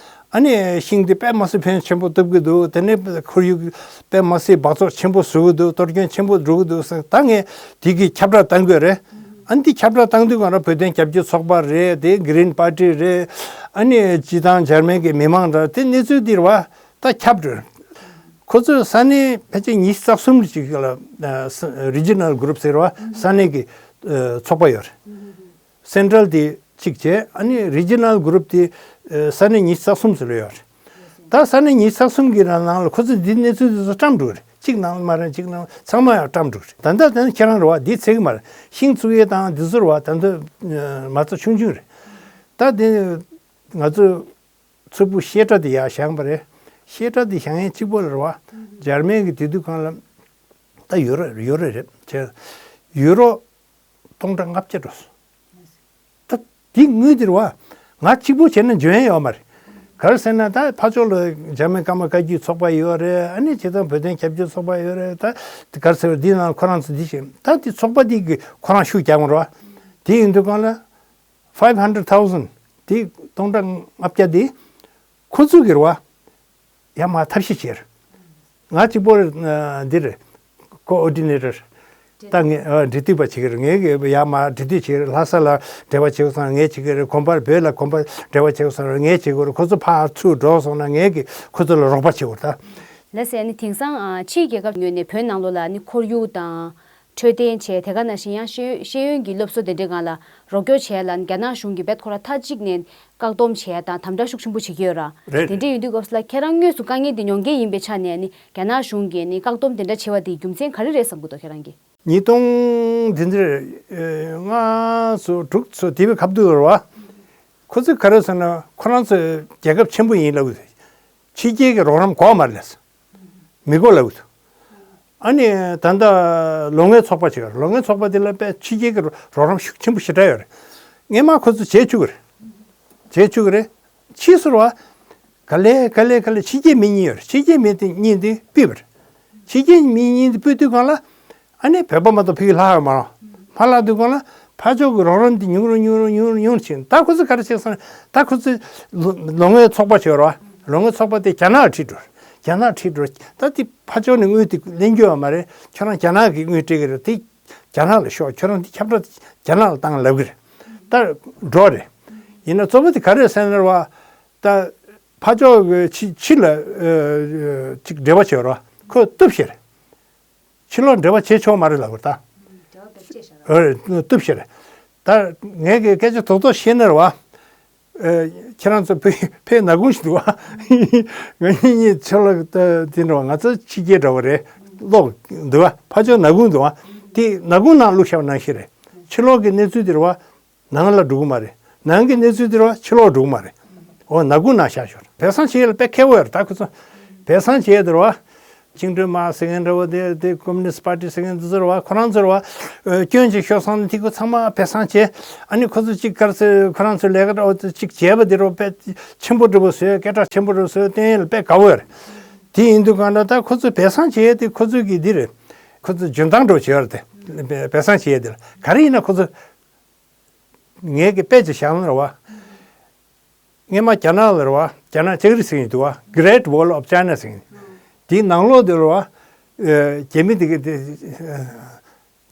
ཨ་ནི་ཤིང་དེ་དཔེ་མ་སྲིད་ཕོན་ཆེན་པོ་གཏུབ་ཀྱི་འདུག་དེ་ནས་ཁོར་ཡུག་དཔེ་མ་སྲིད་འབག་བཙོག་ཆེན་པོ་བཟོ་གི་འདུག་གཏོར་སྐྱོན་ཆེན་པོ་འགྲོ་གི་འདུག་ཟེར། ད་ངས་དེ་གི་ཁྱབ་བསྒྲགས་བཏང་དགོས་རེད། ཨ་ནི་དེ་ཁྱབ་བསྒྲགས་བཏང་དུས་གང་ལ་བོད་དོན་རྒྱབ་སྐྱོར་ཚོགས་པ་རེད། དེ་Green Party རེད། ཨ་ནི་སྤྱི་བཏང་འཇར་མན་གྱི་མི་མང་འདྲ་དེ་གནས་ཚུལ་འདི་རེད་བ། ད་ཁྱབ་འགྲོ། ཁོ་ཚོས་ས་གནས་ཕལ་ཆེར་ཉི་ཤུ་རྩ་གསུམ་ཅིག་ལ་ཨ་ས་Regional Group ཟེར་བ། ས་གནས་ཀྱི་ཨ་ཚོགས་པ་ཡོད་རེད། Central དེ་གཅིག་བྱས། ཨ་ནི་Regional Group དེ་ཨ་ས་གནས་ཉི་ཤུ་རྩ་གསུམ་ཙམ་ལ་ཡོད་རེད། ད་ས་གནས་ཉི་ཤུ་རྩ་གསུམ་གྱི་ནང་ལ་ཁོ་ཚོས་འདི་གནས་ཚུལ་དེ་ཚོ་བཀྲམ་འགྲོ་གི་རེད། གཅིག་ནང་ལ་མ་རན་གཅིག་ནང་ཚང་མ་ཡང་བཀྲམ་འགྲོ་གི་རེད། ད་ལྟ་དེ་ནི་ཁྱེད་རང་རེད་བ། འདི་ཚེ་གི་མ་རེད། ཤིང་བཙུགས་ཡས་དང་འདི་ཚོ་རེད་བ། ད་ལྟ་མ་རྩ་ཆུང་ཆུང་རེད། ད་དེ་ང་ཚོ་མཚུར་ཕུ་བཤད་གྲྭ་དེ་ཡར་བཞེངས་པ་རེད། བཤད་གྲྭ་དེ་བཞེངས་ཡས་གཅིག་པོ་ལ་རེད་བ། འཇར་མན་གྱི་དེ་དུས་གང་ལ་ད་ཡུ་རོ་ཡུ་རོ་རེད་བྱས། ཡུ་རོ་སྟོང་ཕྲག་ལྔ་བརྒྱ་འགྲོ་སོང་། ད་དེ་དངུལ་དེ་རེད་བ། ང་གཅིག་པོ་བྱས་ན་འཇོན་ཡས་ཡོད་མ་རེད། ག་རེ་ཟེར་ན་ད་ཕར་ཕྱོགས་ལ་འཇར་མན་ཀརྨ་བཀའ་བརྒྱུད་ཚོགས་པ་ཡོད་རེད། ཨ་ནི་བྱས་ཙང་བོད་དོན་རྒྱབ་སྐྱོར་ཚོགས་པ་ཡོད་རེད། ད་ག་རེ་ཟེར་བ། འདི་ནང་ཁོ་རང་ཚོ་འདི་བྱས། ད་དེ་ཚོགས་པ་འདི་གི་ཁོ་རང་ཤུགས་རྒྱག་གི་རེད་བ། དེ་ཡིན་དུས་གང་ལ། Five hundred thousand དེ་སྟོང་ཕྲག་ལྔ་བརྒྱ་དེ་ཁོ་ཚོས་ཀྱི་རེད་བ། ཡར་མར་ཐབས་ཤེས་བྱེད། ང་གཅིག་པོ་ཨ་འདིར་ཀོ་ཨོ་ཌི་ནེ་ཊར། ད་ངས་ཨ་འབྲེལ་མཐུད་པ་བྱེད་ཀྱི་རེད། ངས་ཀྱི་ཡར་མར་འབྲེལ་མཐུད་བྱེད་ཀྱི་རེད། ལྷ་ས་ལ་འབྲེལ་བ་བྱེད་དགོས་སོང་ན་ངས་བྱེད་ཀྱི་རེད། གོང་པར་བོད་ལ་གོང་པར་འབྲེལ་བ་བྱེད་དགོས་སོང་ན་ངས་བྱེད་ཀྱི་རེད། ཁོ་ཚོ་ཕར་ཚུར་འགྲོ་སོང་ན་ངས་ཀྱི་ཁོ་ཚོ་ལ་རོགས་པ་བྱེད་དགོས་རེད་ད། ལགས་སེ། ཨ་ནི་དེང་སང་ཨ་ཕྱིའི་རྒྱལ་ཁབ་ངོས་ནས་བོད་ནང་ལོགས་ལ་ཨ་ནི་ཁོར་ཡུག་དང་། འཕྲོད་བསྟེན་བྱས། དེ་ག་ནང་བཞིན་ཡང་ཤེས་ཤེས་ཡོན་གྱི་སློབ་གསོ་དེ་འདྲའི་སྒང་ལ་རོགས་སྐྱོར་བྱས་ལ་རྒྱ་ནག་གཞུང་གིས་རྦད་ཁོ་རང་མཐའ་གཅིག་ནས་བཀག་སྡོམ་བྱས་དང་དམ་དྲག་ཤུགས་ཆེན་པོ་བྱེད་ཀྱི་ཡོད་ར། རེད། དེ་འདྲ་ཡིན་དུས་སྐབས་སུ་ལ་ཁྱེད་རང་དངོས་སུ་དཀའ་ངལ་འདི་མྱོང་མཁན་ཡིན་པའི་ཆ་ནས་ནི་རྒྱ་ནག་གཞུང་གིས་ནི་བཀག་སྡོམ་དེ་འདྲ་བྱས་པ་དེའི་རྒྱུ་མཚན་ག་རེ་རེད་བསམ་གྱི་འདུག་ཁྱེད་རང་གིས། ཉིས་སྟོང་འདི་འདིར་ཨེ་ལྔ་ཚོ་དྲུག་ཚོ་དེ་བས་ཁ་བསྡུར་བ། ཁོ་ཚོས་ག་རེ་ཟེར་ན་ཁོ་རང་ཚོ་རྒྱལ་ཁབ་ཆེན་པོ་ཡིན་ལབ་ཡོད། ཕྱི་རྒྱལ་གྱི་རོགས་རམ་གོ་མ་ལེན། མི་དགོས་ལབ་ཀྱི་འདུག་ཨ་ནི་ད་ལྟ་ལོ་ལྔའི་ཚོགས་པ་ཅིག་ཡོད་རེད། ལོ་ལྔའི་ཚོགས་པ་དེ་ལ་དཔེ་ཕྱི་རྒྱལ་གྱི་རོགས་རམ་ཤུགས་ཆེན་པོ་ཞེ་དྲག་ཡོད་རེད། སྔས་མ་ཁོ་ཚོས་བྱེད་བཅུག་གི་རེད། བྱེད་བཅུག་གི་རེད། ཕྱིས་སུ་རེད་བ། ག་ལེ་ག་ལེ་ག་ལེ་ཕྱི་རྒྱལ་མི་གཉིས་ཡོད་རེད། ཕྱི་རྒྱལ་མི་དེ་གཉིས་དེ་ཕུད་པ་རེད། ཕྱི་རྒྱལ་མི་གཉིས་དེ་ཕུད་དུས་གང་ལ། ཨ་ནི་བོད་པ་མ་གཏོགས་ཕ་གི་ལྷག་ཡོད་མ་རེད། ཕར་ལྷག་དུས་གང་ལ་ཕར་ཕྱོགས་ཀྱི་རོགས་རམ་དེ་ཉུང་རུ་ཉུང་རུ་ཉུང་རུ་ཉུང་རུ་ཕྱིན། ད་ཁོ་ཚོས་ག་རེ་བྱས་སོང་ན། ད་ཁོ་ཚོས་ལོ་ལོ་ལྔའི་ཚོགས་པ་བྱས་རོགས། ལོ་ལྔའི་ཚོགས་པ་དེ་རྒྱ་ནག་ལ་ཁྲིད་འགྲོ། རྒྱ་ནག་ལ་ཁྲིད་འགྲོ། ད་དེ་ཕར་ཕྱོགས་ནས་དངུལ་དེ་ལེན་རྒྱུ་ཡོད་མ་རེད། ཁྱོད་རང་རྒྱ་ནག་གིས་དངུལ་སྤྲད་ཀྱི་རེད། དེ་རྒྱ་ནག་ལ་ཤོག་ཁྱོད་རང་དེ་ཁྱབ་བསྒྲགས་རྒྱ་ནག་ལ་བཏང་ལབ་ཀྱི་རེད། ད་འགྲོ་རེད། ཡིན་ན་གཙོ་བོ་དེ་ག་རེ་ཟེར་ན་རེད་བ། ད་ ཕར་ཕྱོགས་ཀྱི་ཕྱི་ཕྱི་ལ་ཨ་ཅིག་འབྲེལ་བ་བྱེད་རོགས། ཁོས་གཏུབ་ཤེས་རེད། ཕྱི་ལོགས་འབྲེལ་བ་བྱེད་ཆོག་མ་རེད་ལབ་པ་རེད་ད། འབྲེལ་བ་བེད་སྤྱད་བྱ་ར། ཨ་རེད། གཏུབ་ཤེས་རེད། ད་ངས་ཀྱི་སྐད་ཆ་རྡོག་རྡོག་བཤད་ན་རེད་བ། ཨ་ཁྱེད་རང་ཚོ་ཕ་ཕ་ནག་ཁུང་ཞིག་འདུག་བ། ང་གཉིས་གཉིས་ཕྱི་ལོགས་ད་དེ་འདྲ་བ། ང་ཚོ་ཕྱི་རྒྱལ་འདྲ་བ་རེད། ལོག་འདུག་བ། ཕར་ཕྱོགས་ནག་ཁུང་འདུག་བ། དེ་ནག་ཁུང་ནང་བླུགས་བཞག་པ་ནང་བཞིན་རེད། ཕྱི་ལོགས་ཀྱི་གནས་ཚུལ་དེ་རེད་བ། ནང་ལ་འགྲོ་གི་མ་རེད། ནང་གི་གནས་ཚུལ་དེ་རེད་བ། ཕྱི་ལོགས་འགྲོ་གི་མ་རེད། འོ་ནག་ཁུང་ནང་བཞག་ཤོག། སྦས་གསང་བྱེད་ཡས་ལ་དཔེ་མཁས་པོ་ཡོད་རེད་ད་ཁོ་ཚོ། སྦས་གསང་བྱེད་ཡས་དེ་རེད་བ། བཅིངས་འགྲོལ་དམག་ཟེར་མཁན་འདྲ་བོ་དེ་དེ་ཀོ་མུ་ནི་སི་པར་ཏི་ཟེར་མཁན་དེ་ཚོ་རེད་བ། ཁོ་རང་ཚོ་རེད་བ། ཨ་སྐྱོན་ཅིག་ཤོར་སོང་ན་དེ་ཁོ་ཚང་མ་སྦས་གསང་བྱས། ཨ་ནི་ཁོ་ཚོ་གཅིག་ག་རེ་ཟེར། ཁོ་རང་ཚོ་ལས་ཀ་འདྲ་བོ་དེ་གཅིག་བྱས་པ་དེ་རེད་བ། དཔེ་ཆེན་པོ་འདྲ་བོ་བཟོས། སྐད་གྲགས་ཆེན་པོ་འདྲ་བོ་བཟོས། བསྟན་ཡས་ལ་དཔེ་དགའ་བོ་ཡོད་རེད། དེ་ཡིན་དུས་གང་ལྟར་ད་ཁོ་ཚོས་སྦས་གསང་བྱེད་ཡས་དེ་ཁོ་ཚོས་ཀྱི་འདི་རེད། ཁོ་ཚོ་འཇོན་ཐང་འདྲ་བོ་བྱས་ཡོད་རེད་དེ། སྦས་གསང་བྱེད་ཡས་དེ་ལ་ག་རེ་ཡིན་ན་ཁོ་ཚོ། ངས་ཀྱི་དཔེ་ཅིག་བཞག་ན་རེད་བ། སྔོན་མ་རྒྱ་ནག་ལ་རེད་བ། རྒྱ་ནག་ལྕགས་རི་ཟེར་གྱི་འདུག་བ། Great Wall of China ཟེར་གྱི། དེའི་ནང་ལོགས་དེ་རེད་བ། ཨ་རྒྱ་མི་དེ་གི་དེ་ཨ་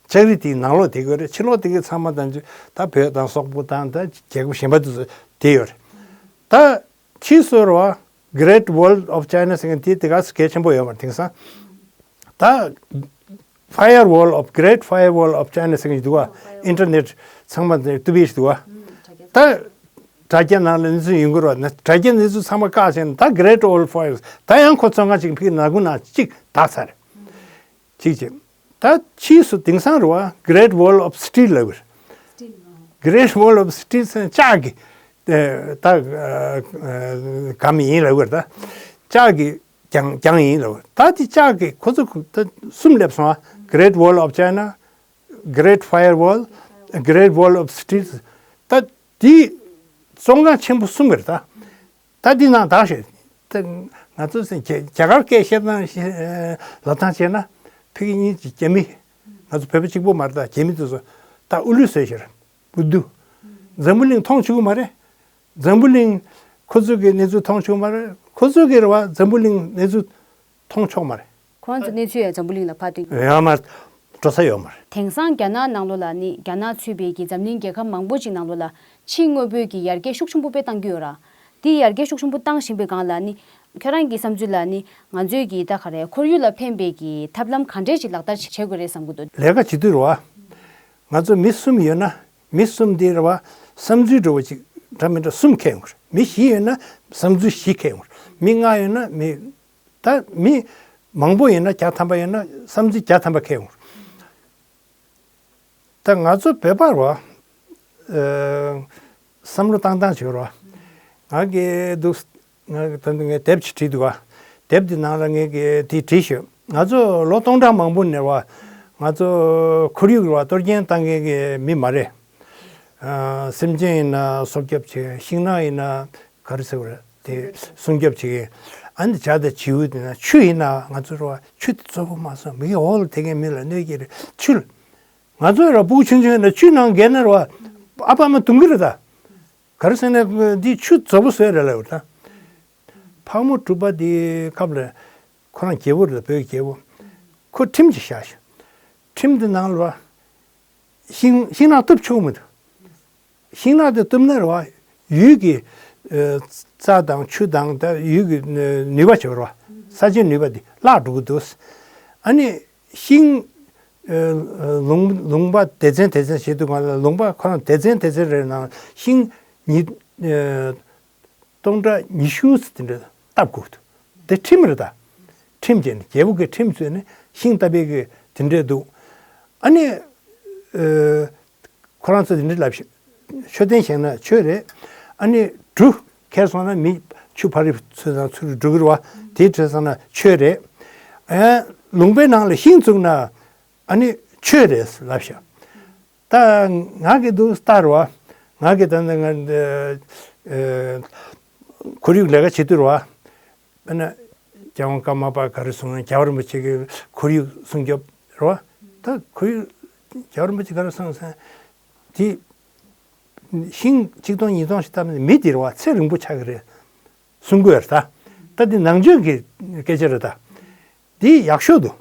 ལྕགས་རི་དེའི་ནང་ལོགས་དེ་གི་རེད། ཕྱི་ལོགས་དེ་གི་ཚང་མ་ད་ད་བོད་དང་སོག་པོ་དང་ད་རྒྱལ་ཁབ་གཞན་པ་དེ་ཚོ་དེ་ཡོད་རེད། ད་ཕྱིས་སུ་རེད་བ། Great Wall of China ཟེར་མཁན་དེ་དེ་ག་ཚོད་གལ་ཆེན་པོ་ཡོད་མ་རེད་དེང་སང་། ད་Firewall of Great Firewall of China ཟེར་མཁན་ཞིག་འདུག་བ། ཨིན་ཊར་ནེཊ་ཚང་མ་བཏུབ་པའི་ཞིག་འདུག་བ། ད་དྲ་རྒྱ་ནང་ལ་གནས་ཚུལ་ཡོང་གི་རེད་བ། དྲ་རྒྱ་གནས་ཚུལ་ཚང་མ་བཀག་བྱས་ནས་ད་Great Wall of Fire ད་ཡང་ཁོ་ཚོ་ང་ཅིག་ཕིག་ནག་ཁུང་ནང་གཅིག་བཏགས་ཚར། གཅིག་བྱས། ད་ཕྱིས་སུ་དེང་སང་རེད་བ། Great Wall of Steel ལབ་གི་རེད། Great Wall of Steel ཟེར་ན་ལྕགས་ཀྱི་ཨ་ད་ཨ་ཨ་ག་མི་ཡིན་ལབ་གི་རེད་ད། ལྕགས་ཀྱི་གྱང་གྱང་ཡིན་ལབ་གི་རེད། ད་དེ་ལྕགས་ཀྱི་ཁོ་ཚོ་ད་གསུམ་སླེབས་སོང་ཨ། Great Wall of China, Great Firewall, Great Wall of Steel ད་དེ་བཙོན་ཁང་ཆེན་པོ་གསུམ་གི་རེད་ད། ད་འདི་ནང་དག་ཤོད། ད་ང་ཚོ་རྒྱ་རྒྱ་གར་སྐད་བཤད་སྟངས་ཤེས་ལབ་སྟངས་བྱས་ན། ཕ་གི་གཉིས་ཀྱི་རྒྱ་མི། ང་ཚོ་བོད་པ་གཅིག་པོ་མ་རེད་ད། རྒྱ་མི་དེ་ཚོ་ད་ཨུ་ལུ་བཟོས་ཤར། ཨུ་དུ། འཛམ་བུ་གླིང་མཐོང་ཆོག་གི་མ་རེད། འཛམ་བུ་གླིང་ཁོ་ཚོ་གི་གནས་ཚུལ་མཐོང་ཆོག་གི་མ་རེད། ཁོ་ཚོ་གི་རེད་བ། འཛམ་བུ་གླིང་གནས་ཚུལ་མཐོང་ཆོག་མ་རེད། ཁོ་རང་ཚོ་གནས་ཚུལ་ཡང་འཛམ་བུ་གླིང་ལ་ཕར་སྟོན་གྱི་ཡོད་མ་རེད། འགྲོ་ས་ཡོད་མ་རེད། དེང་སང་རྒྱ་ནག་ནང་ལོགས་ལ་ནི་རྒྱ་ནག་ཚུད་པའི་གི་འཛམ་གླིང་རྒྱལ་ཁབ་མང་པོ་ཅིག་ནང་ལོགས་ལ་ཕྱི་དངོས་པོའི་གི་ཡར་རྒྱས་ཤུགས་ཆེན་པོ་དཔེ་བཏང་གི་ཡོད་ར། དེ་ཡར་རྒྱས་ཤུགས་ཆེན་པོ་བཏང་བཞིན་པའི་སྒང་ལ་ནི། ཁྱོད་རང་གི་བསམ་ཚུལ་ལ་ནི་ང་ཚོའི་གི་ད་ག་རེ་ཁོར་ཡུག་ལ་ཕན་པའི་གི་ཐབས་ལམ་ག་འདྲས་ཅིག་ལག་བསྟར་བྱེད་དགོས་རེད་བསམ་གི་འདུག་ལས་ཀ་བྱེད་དུས་རེད་བ། ང་ཚོ་མི་གསུམ་ཡོད་ན། མི་གསུམ་དེ་རེད་བ། བསམ་ཚུལ་འདྲ་བོ་ཅིག་འདྲ་མི་འདྲ་གསུམ་འཁྱེར་ཡོང་གི་རེད། མི་བཞི་ཡོད་ན་བསམ་ཚུལ་བཞི་འཁྱེར་ཡོང་གི་རེད། མི་ལྔ་ཡོད་ན་མི། ད་མི་མང་པོ་ཡིན་ན། བརྒྱ་ཐམ་པ་ཡིན་ན་བསམ་ཚུལ་བརྒྱ་ཐམ་པ་འཁྱེར་ཡོང་། ད་ང་ཚོ་བོད་པ་རེད་བ། ཨ་བསམ་བློ་བཏང་སྟངས་བྱེད་རོགས། ང་གི་འདུག་ང་གི་ད་ངས་དེབ་ཅིག་བྲིས་འདུག་བ། དེབ་འདི་ནང་ལ་ངས་གི་དེ་བྲིས་ཤོད། ང་ཚོ་ལོ་སྟོང་ཕྲག་མང་པོ་ནས་བ། ང་ཚོ་ཁོར་ཡུག་རེད་བ། གཏོར་སྐྱོན་བཏང་མཁན་གྱི་མི་མ་རེད། ཨ་སེམས་ཅན་ཡིན་ན་སྲོག་སྐྱོབ་བྱེད། ཤིང་ནགས་ཡིན་ན། ག་རེ་ཟེར་བ་རེད་དེ། སྲུང་སྐྱོབ་བྱེད་མཁན། ཨ་ནི་བྱ་དང་བྱིའུ་དེ་ན། ཆུ་ཡིན་ན་ང་ཚོ་རེད་བ། ཆུ་དེ་བཙོག་པོ་མ་སོང་། མི་གི་འོག་ལ་དེ་གའི་མི་ལ་གནོད་ཀྱི་རེད། ཆུ་ལ། ང་ཚོ་ར་སྤུ་གུ་ཆུང་ཆུང་ཡིན་ན་ཆུ་ནང་བརྒལ་ན་རེད་བ། ཨ་ཕ་ཨ་མ་དུང་གི་རེད་ད། ག་རེ་ཟེར་ན་འདི་ཆུ་བཙོག་པོ་བཟོས་རེད་ལབ་ད། ཕག་མོ་གྲུ་པ་དེའི་སྐབས་ལ། ཁོ་རང་རྒྱལ་པོ་རེད། བོད་ཀྱི་རྒྱལ་པོ། ཁོ་ཁྲིམས་ཅིག་བཞག་ཤག་ཁྲིམས་དེ་ནང་ལ་བ། ཤིང་ཤིང་ནགས་གཏུབ་ཆོག་མི་འདུག་ཤིང་ནགས་དེ་གཏུབ་ན་རེད་བ། ཡུལ་གྱི་ཨ་རྩྭ་དང་ཆུ་དང་ད་ཡུལ་གྱི་ཨ་ནུས་པ་བྱེད་པ་རེད་བ། ས་ཆའི་ནུས་པ་དེ་བརླག་འགྲོ་གི་འདུག་ཨ་ནི་ཤིང་ཨ་ལུང་ལུང་པ་སྡེ་ཚན་སྡེ་ཚན་བྱེད་དུས་སྒང་ལ། ལུང་པ་ཁོ་རང་སྡེ་ཚན་སྡེ་ཚན་རེ་ནང་ཤིང་ཉིས་ཨ་སྟོང་ཕྲག་ཉི་ཤུ་ཙམ་དེ་འདྲ་བཏབ་དགོས་འདུག་དེ་ཁྲིམས་རེད་ད། ཁྲིམས་བྱས་ནས། རྒྱལ་པོ་གི་ཁྲིམས་བཟོས་ནས་ཤིང་བཏབ་པའི་གི་དེ་འདྲ་འདུག་ཨ་ནི་ཨ་ཁོ་རང་ཚོ་དེ་འདྲ་ལབ་ཤག་ཤོད་དོན་བྱས་ན་ཆོས་རེད། ཨ་ནི་གྲུ་འཁྱེར་སོང་ན་མི་ཆུ་ཕ་རི་ཚུར་དང་ཚུར་འགྲོ་གི་རེད་བ། དེ་བྱས་སོང་ན་ཆོས་རེད། ཨ་ལུང་པའི་ནང་ལ་ཤིང་བཙུགས་ན་ཨ་ནི་ཆོས་རེད་ལབ་ཤག་ད་ང་གི་འདུག་ལྟར་བ། ང་གི་ད་ནི་ང་ཨ་ཁོར་ཡུག་ལས་ཀ་བྱེད་དུས་རེད་བ། དཔེར་ན་རྒྱལ་དབང་ཀརྨ་པ་ག་རེ་གསུངས། རྒྱལ་བ་རིན་པོ་ཆེ་གི་ཁོར་ཡུག་སྲུང་སྐྱོབ་རེད་བ། ད་ཁོར་ཡུག་རྒྱལ་བ་རིན་པོ་ཆེ་ག་རེ་གསུངས་ཟེར་ན། དེ་ཤིང་གཅིག་སྟོང་ཉིས་སྟོང་ཞིག་བཏབ་ན་མི་དེ་རེད་བ། ཚེ་རིང་པོ་ཆགས་ཀྱི་རེད་གསུང་གི་ཡོད་རེད་ད། ད་དེ་ནང་ཆོས་ཀྱི་སྐད་ཆ་རེད་ད། དེ་ཡག་ཤོས་འདུག་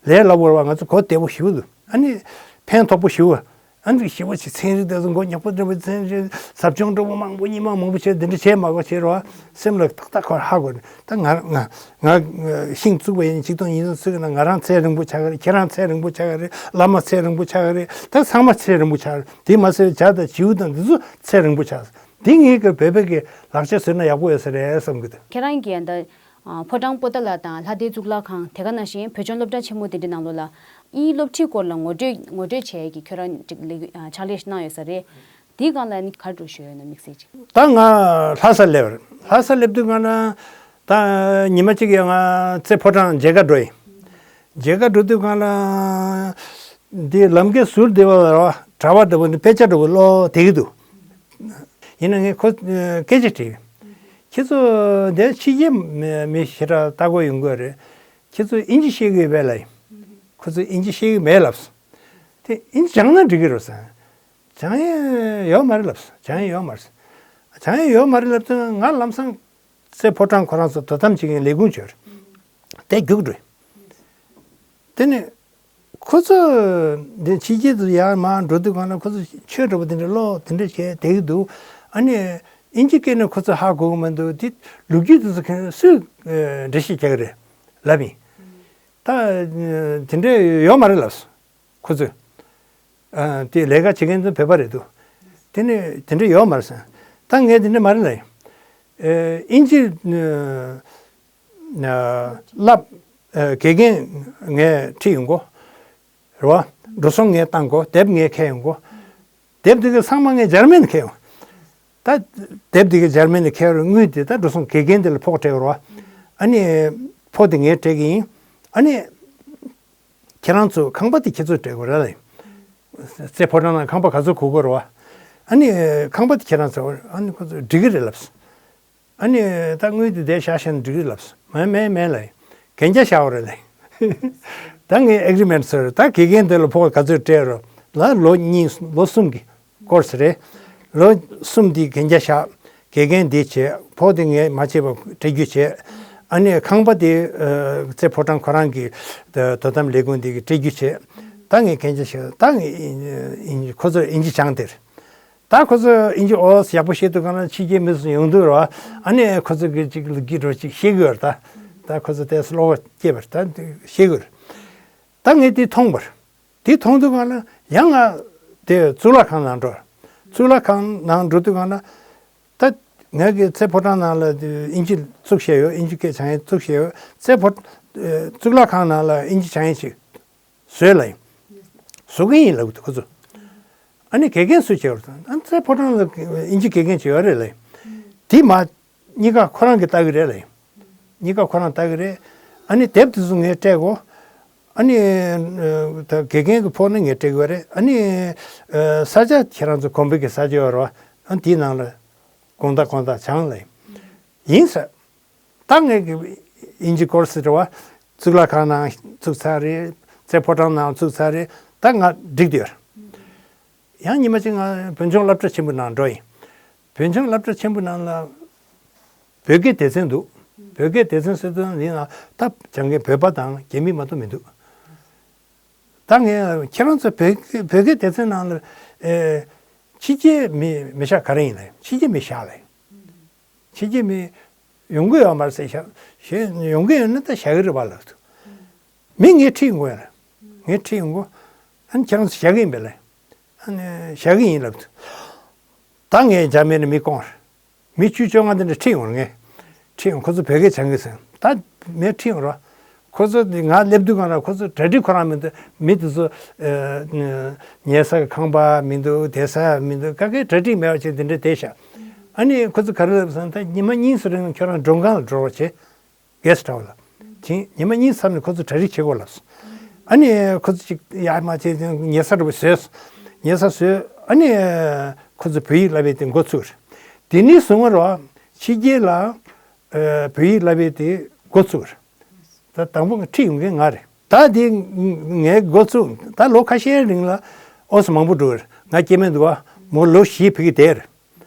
ལས་སླ་པོ་རེད་བ། ང་ཚོ་གོ་བདེ་པོ་ཞེ་པོ་འདུག་ཨ་ནི་ཕན་ཐོགས་པོ་ཞེ་པོ། ཨ་འདི་ཞེ་པོ་ཅིག་ཚན་རིག་དེ་ཚོ་མགོ་ཉོག་པོ་འདྲ་པོ་ཚན་རིག་ཟབ་སྦྱོང་འདྲ་པོ་མང་པོ་ཉི་མ་མང་པོ་བྱས་འདི་འདྲ་བྱས་མ་དགོས་བྱས་རོགས་སེམས་ལ་ཏག་ཏག་ཁོ་ཧ་གོ་ནས། ད་ང་ང་ང་ཤིང་བཙུགས་པ་ཡིན། ཆིག་སྟོང་ཉིས་བརྒྱ་ཙམ་ན་ང་རང་ཚད་རིང་པོ་ཆགས་ཀྱི་རེད། ཁྱེད་རང་ཚད་རིང་པོ་ཆགས་ཀྱི་རེད། བླ་མ་ཚད་རིང་པོ་ཆགས་ཀྱི་རེད། ད་ཚང་མ་ཚད་རིང་པོ་ཆགས་རེད། དེ་མ་ཟད་བྱ་དང་བྱིའུ་དང་འདི་ཚོ་ཚད་རིང་པོ་ཆགས། འདི་ངེད་ཀྱི་བོད་པའི་གི་ལག་ཆ་བཟོས་ན་ཡག་པོ་ཡོད་ས་རེད་བསམ་གྱི་འདུག་ཁྱེད་རང་གིས་ད་ཕོ་བྲང་པོ་ཏཱ་ལ་དང་ལྷ་ལྡན་གཙུག་ལག་ཁང་དེ་ག་ནང་བཞིན་བོད་ལྗོངས་སློབ་གྲྭ་ཆེན་མོ་དེ་འདྲའི་ནང་ལོགས་ལ་དབྱིན་ཡིག་སློབ་ཁྲིད་སྐོར་ལ་ངོ་སྤྲོད་ངོ་སྤྲོད་བྱེད་ཡས་ཀྱི་ཁྱོད་རང་ཅིག་ལས་ཕྱག་ལས་གནང་ཡོད་ས་རེད། དེའི་སྒང་ལ་ནི་ག་འགྲོ་ཞུ་ཡོད་ན་དམིགས་བསལ་ཅིག་ད་ང་ལྷ་ས་སླེབས་རེད། ལྷ་ས་སླེབས་དུས་སྒང་ལ་ད་ཉི་མ་གཅིག་ཡང་ང་རྩེ་ཕོ་བྲང་མཇལ་ཁ་འགྲོ་ཡིན། མཇལ་ཁ་འགྲོ་དུས་སྒང་ལ་འདི་ལམ་ཀའི་ཟུར་དེ་བ་ལ་གྲྭ་པ་འདྲ་པོ་ནི་དཔེ་ཆ་འདྲ་པོ་ཀློག་བསྡད་ཀྱི་འདུག་ཡིན་ན་ངས་ཁོ་སྐད་ཆ་དྲིས། ཁྱེད་ཚོ་འདིར་ཕྱི་རྒྱལ་མི་ཞེ་དྲག་ལྟ་སྐོར་ཡོང་གི་ཡོད་རེད། ཁྱེད་ཚོ་དབྱིན་ཇི་ཤེས་ཀྱི་ཡོད་པས་ལབ་ཡིན། ཁོ་ཚོས་དབྱིན་ཇི་ཤེས་ཀྱི་མེད་ལབ་སོང་། དེ་དབྱིན་ཇི་སྦྱངས་ན་འགྲིག་གི་རེད་ཟེར། སྦྱང་ཡས་ཡོད་མ་རེད་ལབ་སོང་། སྦྱང་ཡས་ཡོད་མ་རེད་ཟེར། སྦྱང་ཡས་ཡོད་མ་རེད་ལབ་དུས་ང་ལམ་སང་རྩེ་ཕོ་བྲང་ཁོ་རང་ཚོ་དོ་དམ་བྱེད་མཁན་ལས་ཁུངས་བྱོས། དེ་རྒྱུགས་འགྲོ། དེ་ནས་ཁོ་ཚོ་འདི་ཕྱི་རྒྱལ་དུ་ཡར་མར་འགྲོ་དུས་སྒང་ལ་ཁོ་ཚོ་ཆོས་འདྲ་པོ་དེ་འདྲ་ཀློག་དེ་འདྲ་བྱས་བསྡད་ཀྱི་འདུག་ཨ་ནི་དབྱིན་ཇི་སྐད་ནས་ཁོ་ཚོ་ཧ་གོ་གི་མི་འདུག་དེ་ལོ་རྒྱུས་དེ་ཚོ་ག་སུས་འགྲེལ་བཤད་རྒྱག་གི་རེད་ལབ་ཡིན། ད་དེ་འདྲ་ཡོད་མ་རེད་ལབ་སོང་། ཁོ་ཚོས། ཨ་དེ་ལས་ཀ་བྱེད་མཁན་ཚོ་བོད་པ་རེད་འདུག་དེ་ནས་དེ་འདྲ་ཡོད་མ་རེད་ཟེར། ད་ངས་དེ་འདྲ་མ་རེད་ལབ་ཡིན། ཨེ་དབྱིན་ཇི་ཨ་བསླབ་ཨ་དགེ་རྒན་ངས་ཁྲིད་ཡོང་གོ་རེད་བ། འགྲོ་སོང་ངས་བཏང་གོ་དེབ་ངས་འཁྱེར་ཡོང་གོ་དེབ་དེ་ག་ཚང་མ་ངས་འཇར་མན་ནས་འཁྱེར་ཡོང་། ད་དེབ་དེ་ག་འཇར་མན་ནས་འཁྱེར་རུ་དངུལ་དེ་ད་འགྲོ་སོང་དགེ་རྒན་དེ་ལ་ཕོགས་སྤྲད་རོགས། ཨ་ནི་ཕོགས་དེ་ངས་སྤྲད་ཀྱི་ཡིན། ཨ་ནི། ཁྱེད་རང་ཚོ་ཁང་པ་དེ་ཁྱེད་ཚོས་སྤྲད་དགོས་རེད་ལབ་ཡིན། རྩེ་ཕོ་བྲང་ནང་ཁང་པ་ག་ཚོད་དགོས་དགོས་རེད་བ། ཨ་ནི་ཁང་པ་དེ་ཁྱེད་རང་ཚོ་ཨ་ནི་ཁོ་ཚོ་འགྲིག་གི་རེད་ལབ་སོང་། ཨ་ནི་ད་དངུལ་དེ་འདིར་བཞག་བཞག་ན་འགྲིག་གི་རེད་ལབ་སོང་། མེད་མེད་མེད་ལབ་ཡིན། གན་རྒྱ་བཞག་དགོས་རེད་ལབ་ཡིན། ད་ངས་ཨེག་རི་མེན་ཊི་བཟོས་རེད། ད་དགེ་རྒན་དེ་ལ་ཕོགས་ག་ཚོད་སྤྲད་རོགས་ལ་ལོ་གཉིས་ལོ་གསུམ་གྱི་ཀོར་སི་རེད། ལོ་གསུམ་དེའི་གན་རྒྱ་བཞག་དགེ་རྒན་འདི་བྱས། ཕོགས་དེ་ངས་མ་བྱས་པ་སྤྲད་རྒྱུ་བྱས། ཨ་ནི་ཁང་པ་དེ་ཨ་རྩེ་ཕོ་བྲང་ཁོ་རང་གི་དོ་དམ་ལས་ཁུངས་འདི་གིས་སྤྲད་རྒྱུ་བྱས། ད་ངས་གན་རྒྱ་བཞག་ད་ངས་ཨིན་ཁོ་ཚོར་དབྱིན་ཇི་སྦྱངས་དེར། ད་ཁོ་ཚོ་དབྱིན་ཇི་ཨོ་ཡག་པོ་ཤེས་འདུག་ག་ན་ཕྱི་རྒྱལ་མི་ཚོ་ཡོང་དུས་རོ། ཨ་ནི་ཁོ་ཚོ་གི་ཅིག་ལུག་གི་འགྲོ་ཅིག་ཤེས་གི་ཡོད་རེད་ད། ད་ཁོ་ཚོ་དེ་བློ་སྐྱེས་པ་རེད་ད། ཤེས་གི་ཡོད་རེད། ད་ངས་དེ་མཐོང་བར། དེ་མཐོང་དུས་སྒང་ལ་ཡང་ང་དེ་གཙུག་ལག་ཁང་ནང་འགྲོ། གཙུག་ལག་ཁང་ནང་འགྲོ་དུས་སྒང་ལ་ད་ངས་གི་རྩེ་ཕོ་བྲང་ནང་ལ་དེ་དབྱིན་ཇི་བཙུགས་བཞག་ཡོད། དབྱིན་ཇི་སྐད་སྦྱང་ཡས་བཙུགས་བཞག་ཡོད། རྩེ་ཕོ་ཨེ་གཙུག་ལག་ཁང་ནང་ལ་དབྱིན་ཇི་སྦྱང་ཡས་ཅིག་བཟོས་ལབ་ཡིན། བཟོ་གི་ཡིན་ལབ་གི་འདུག་ཁོ་ཚོ། ཨ་ནི་དགེ་རྒན་སུ་བྱེད་པར་དང་ཨ་རྩེ་ཕོ་བྲང་ལ་དབྱིན་ཇི་དགེ་རྒན་བྱེད་ཡོད་རེད་ལབ་ཡིན། དེ་མ། གཉིས་ཀ་ཁོ་རང་གིས་ལྟ་གི་རེད་ལབ་ཡིན། གཉིས་ཀ་ཁོ་རང་ལྟ་གི་རེད། ཨ་ནི་དེབ་དེ་ཚོ་ངས་སྤྲད་གོ་ཨ་ནི་ཨ་ད་དགེ་རྒན་གྱི་ཕོགས་ནི་ངས་སྤྲད་གི་ཡོད་རེད། ཨ་ནི་ཨ་ས་ཆ་ཁྱེད་རང་ཚོ་གོང་འཕེལ་གྱི་ས་ཆ་ཡོད་རེད་བ། ཨ་དེའི་ནང་ལ་དགོང་དག་དགོང་དག་སྦྱང་ལབ་ཡིན། ཡིན་ཟེར། ད་ངས་ཀྱི་དབྱིན་ཇི་ཀོར་སི་རེད་བ། གཙུག་ལག་ཁང་ནང་བཙུགས་ཚར་རེད། རྩེ་ཕོ་བྲང་ནང་བཙུགས་ཚར་རེད། ད་ང་འགྲིག་བསྡད་ཡོད་རེད། ཡང་ཉི་མ་གཅིག་ང་བོད་ལྗོངས་སློབ་གྲྭ་ཆེན་པོ་ནང་འགྲོ་ཡིན། བོད་ལྗོངས་སློབ་གྲྭ་ཆེན་པོ་ནང་ལ་བོད་སྐད་སྡེ་ཚན་འདུག་བོད་སྐད་སྡེ་ཚན་ཟེར་དུས་འདི་ན་ད་སྦྱང་མཁན་བོད་པ་དང་རྒྱ་མི་མ་གཏོགས་མི་འདུག་ད་ངས་ཁྱེད་རང་ཚོ་བོད་སྐད་བོད་སྐད་སྡེ་ཚན་ནང་ལ་ཨེ་ཕྱི་རྒྱལ་མི་མི་བཞག་ག་རེ་ཡིན་ལབ། ཕྱི་རྒྱལ་མི་བཞག་ལབ། ཕྱི་རྒྱལ་མི་ཡོང་གི་ཡོད་མ་རེད་ཟེར་ཤག་ཞེས་ཡོང་གི་ཡོད་ན་ད་བཞག་གི་རེད་པ་ལབ་འདུག་མི་ངས་ཁྲིད་ཡོང་གི་ཡོད་རེད། ངས་ཁྲིད་ཡོང་གོ་ཨ་ནི་ཁྱེད་རང་ཚོ་བཞག་གི་ཡིན་པས་ལབ། ཨ་ནི་བཞག་གི་ཡིན་ལབ་འདུག་ད་ངས་འཇར་མན་ནས་མི་བསྐོངས་རེད། མི་བཅུ་བཅོ་ལྔ་དེ་འདྲ་ཁྲིད་ཡོང་རེད། ངས་ཁྲིད་ཡོང་ཁོ་ཚོ་བོད་སྐད་སྦྱང་གི་ཟེར། ད་མི་ཁྲིད་ཡོང་རོགས། ཁོ་ཚོ་དེ་ང་སླེབས་དུས་གང་ལ་ཁོ་ཚོ་གྲ་སྒྲིག་ཁོ་རང་མི་འདུག་མི་དེ་ཚོ་ཨ་ཉལ་ས་ཁང་པ་མི་འདུག་བསྡད་ས་མི་འདུག་ག་གེ་གྲ་སྒྲིག་མེད་པ་བྱས་དེ་འདྲ་བསྡད་ཤག་ཨ་ནི་ཁོ་ཚོ་ག་རེ་ལབ་སོང་ད་ཉི་མ་གཉིས་སུ་རིང་ཁྱོད་རང་མགྲོན་ཁང་ལ་འགྲོ་རོགས་བྱེད། གེ་སི་ཊི་ཧའུ་སི་ལ། དེ་ཉི་མ་གཉིས་མཚམས་ནས་ཁོ་ཚོ་གྲ་སྒྲིག་བྱེད་དགོས་ལབ་སོང་། ཨ་ནི་ཁོ་ཚོ་ཅིག་ཡར་མར་བྱས་ཉལ་ས་འདྲ་པོ་བཟོས་སོང་། ཉལ་ས་བཟོས་ཨ་ནི་ཁོ་ཚོ་བོད་ཡིག་བསླབ་ཡས་དེ་འགོ་ཚུགས་རེད། དེ་ནས་བཟུང་བར་བ་ཕྱི་རྒྱལ་ལ་ཨ་བོད་ཡིག་བསླབ་ཡས་དེ་འགོ་ཚུགས་རེད། ད་དང་པོ་ང་ཁྲིད་ཡོང་མཁན་ང་རེད། ད་དེ་ངས་འགོ་ཚུགས་ད་ལོ་ཁ་ཤས་རིང་ལ་ཨོ་སི་མང་པོ་འགྲོ་གི་རེད། ང་སྐྱེ་དམན་འདུག་བ་མོ་ལོ་བཞི་ཕ་གིར་བསྡད་རེད།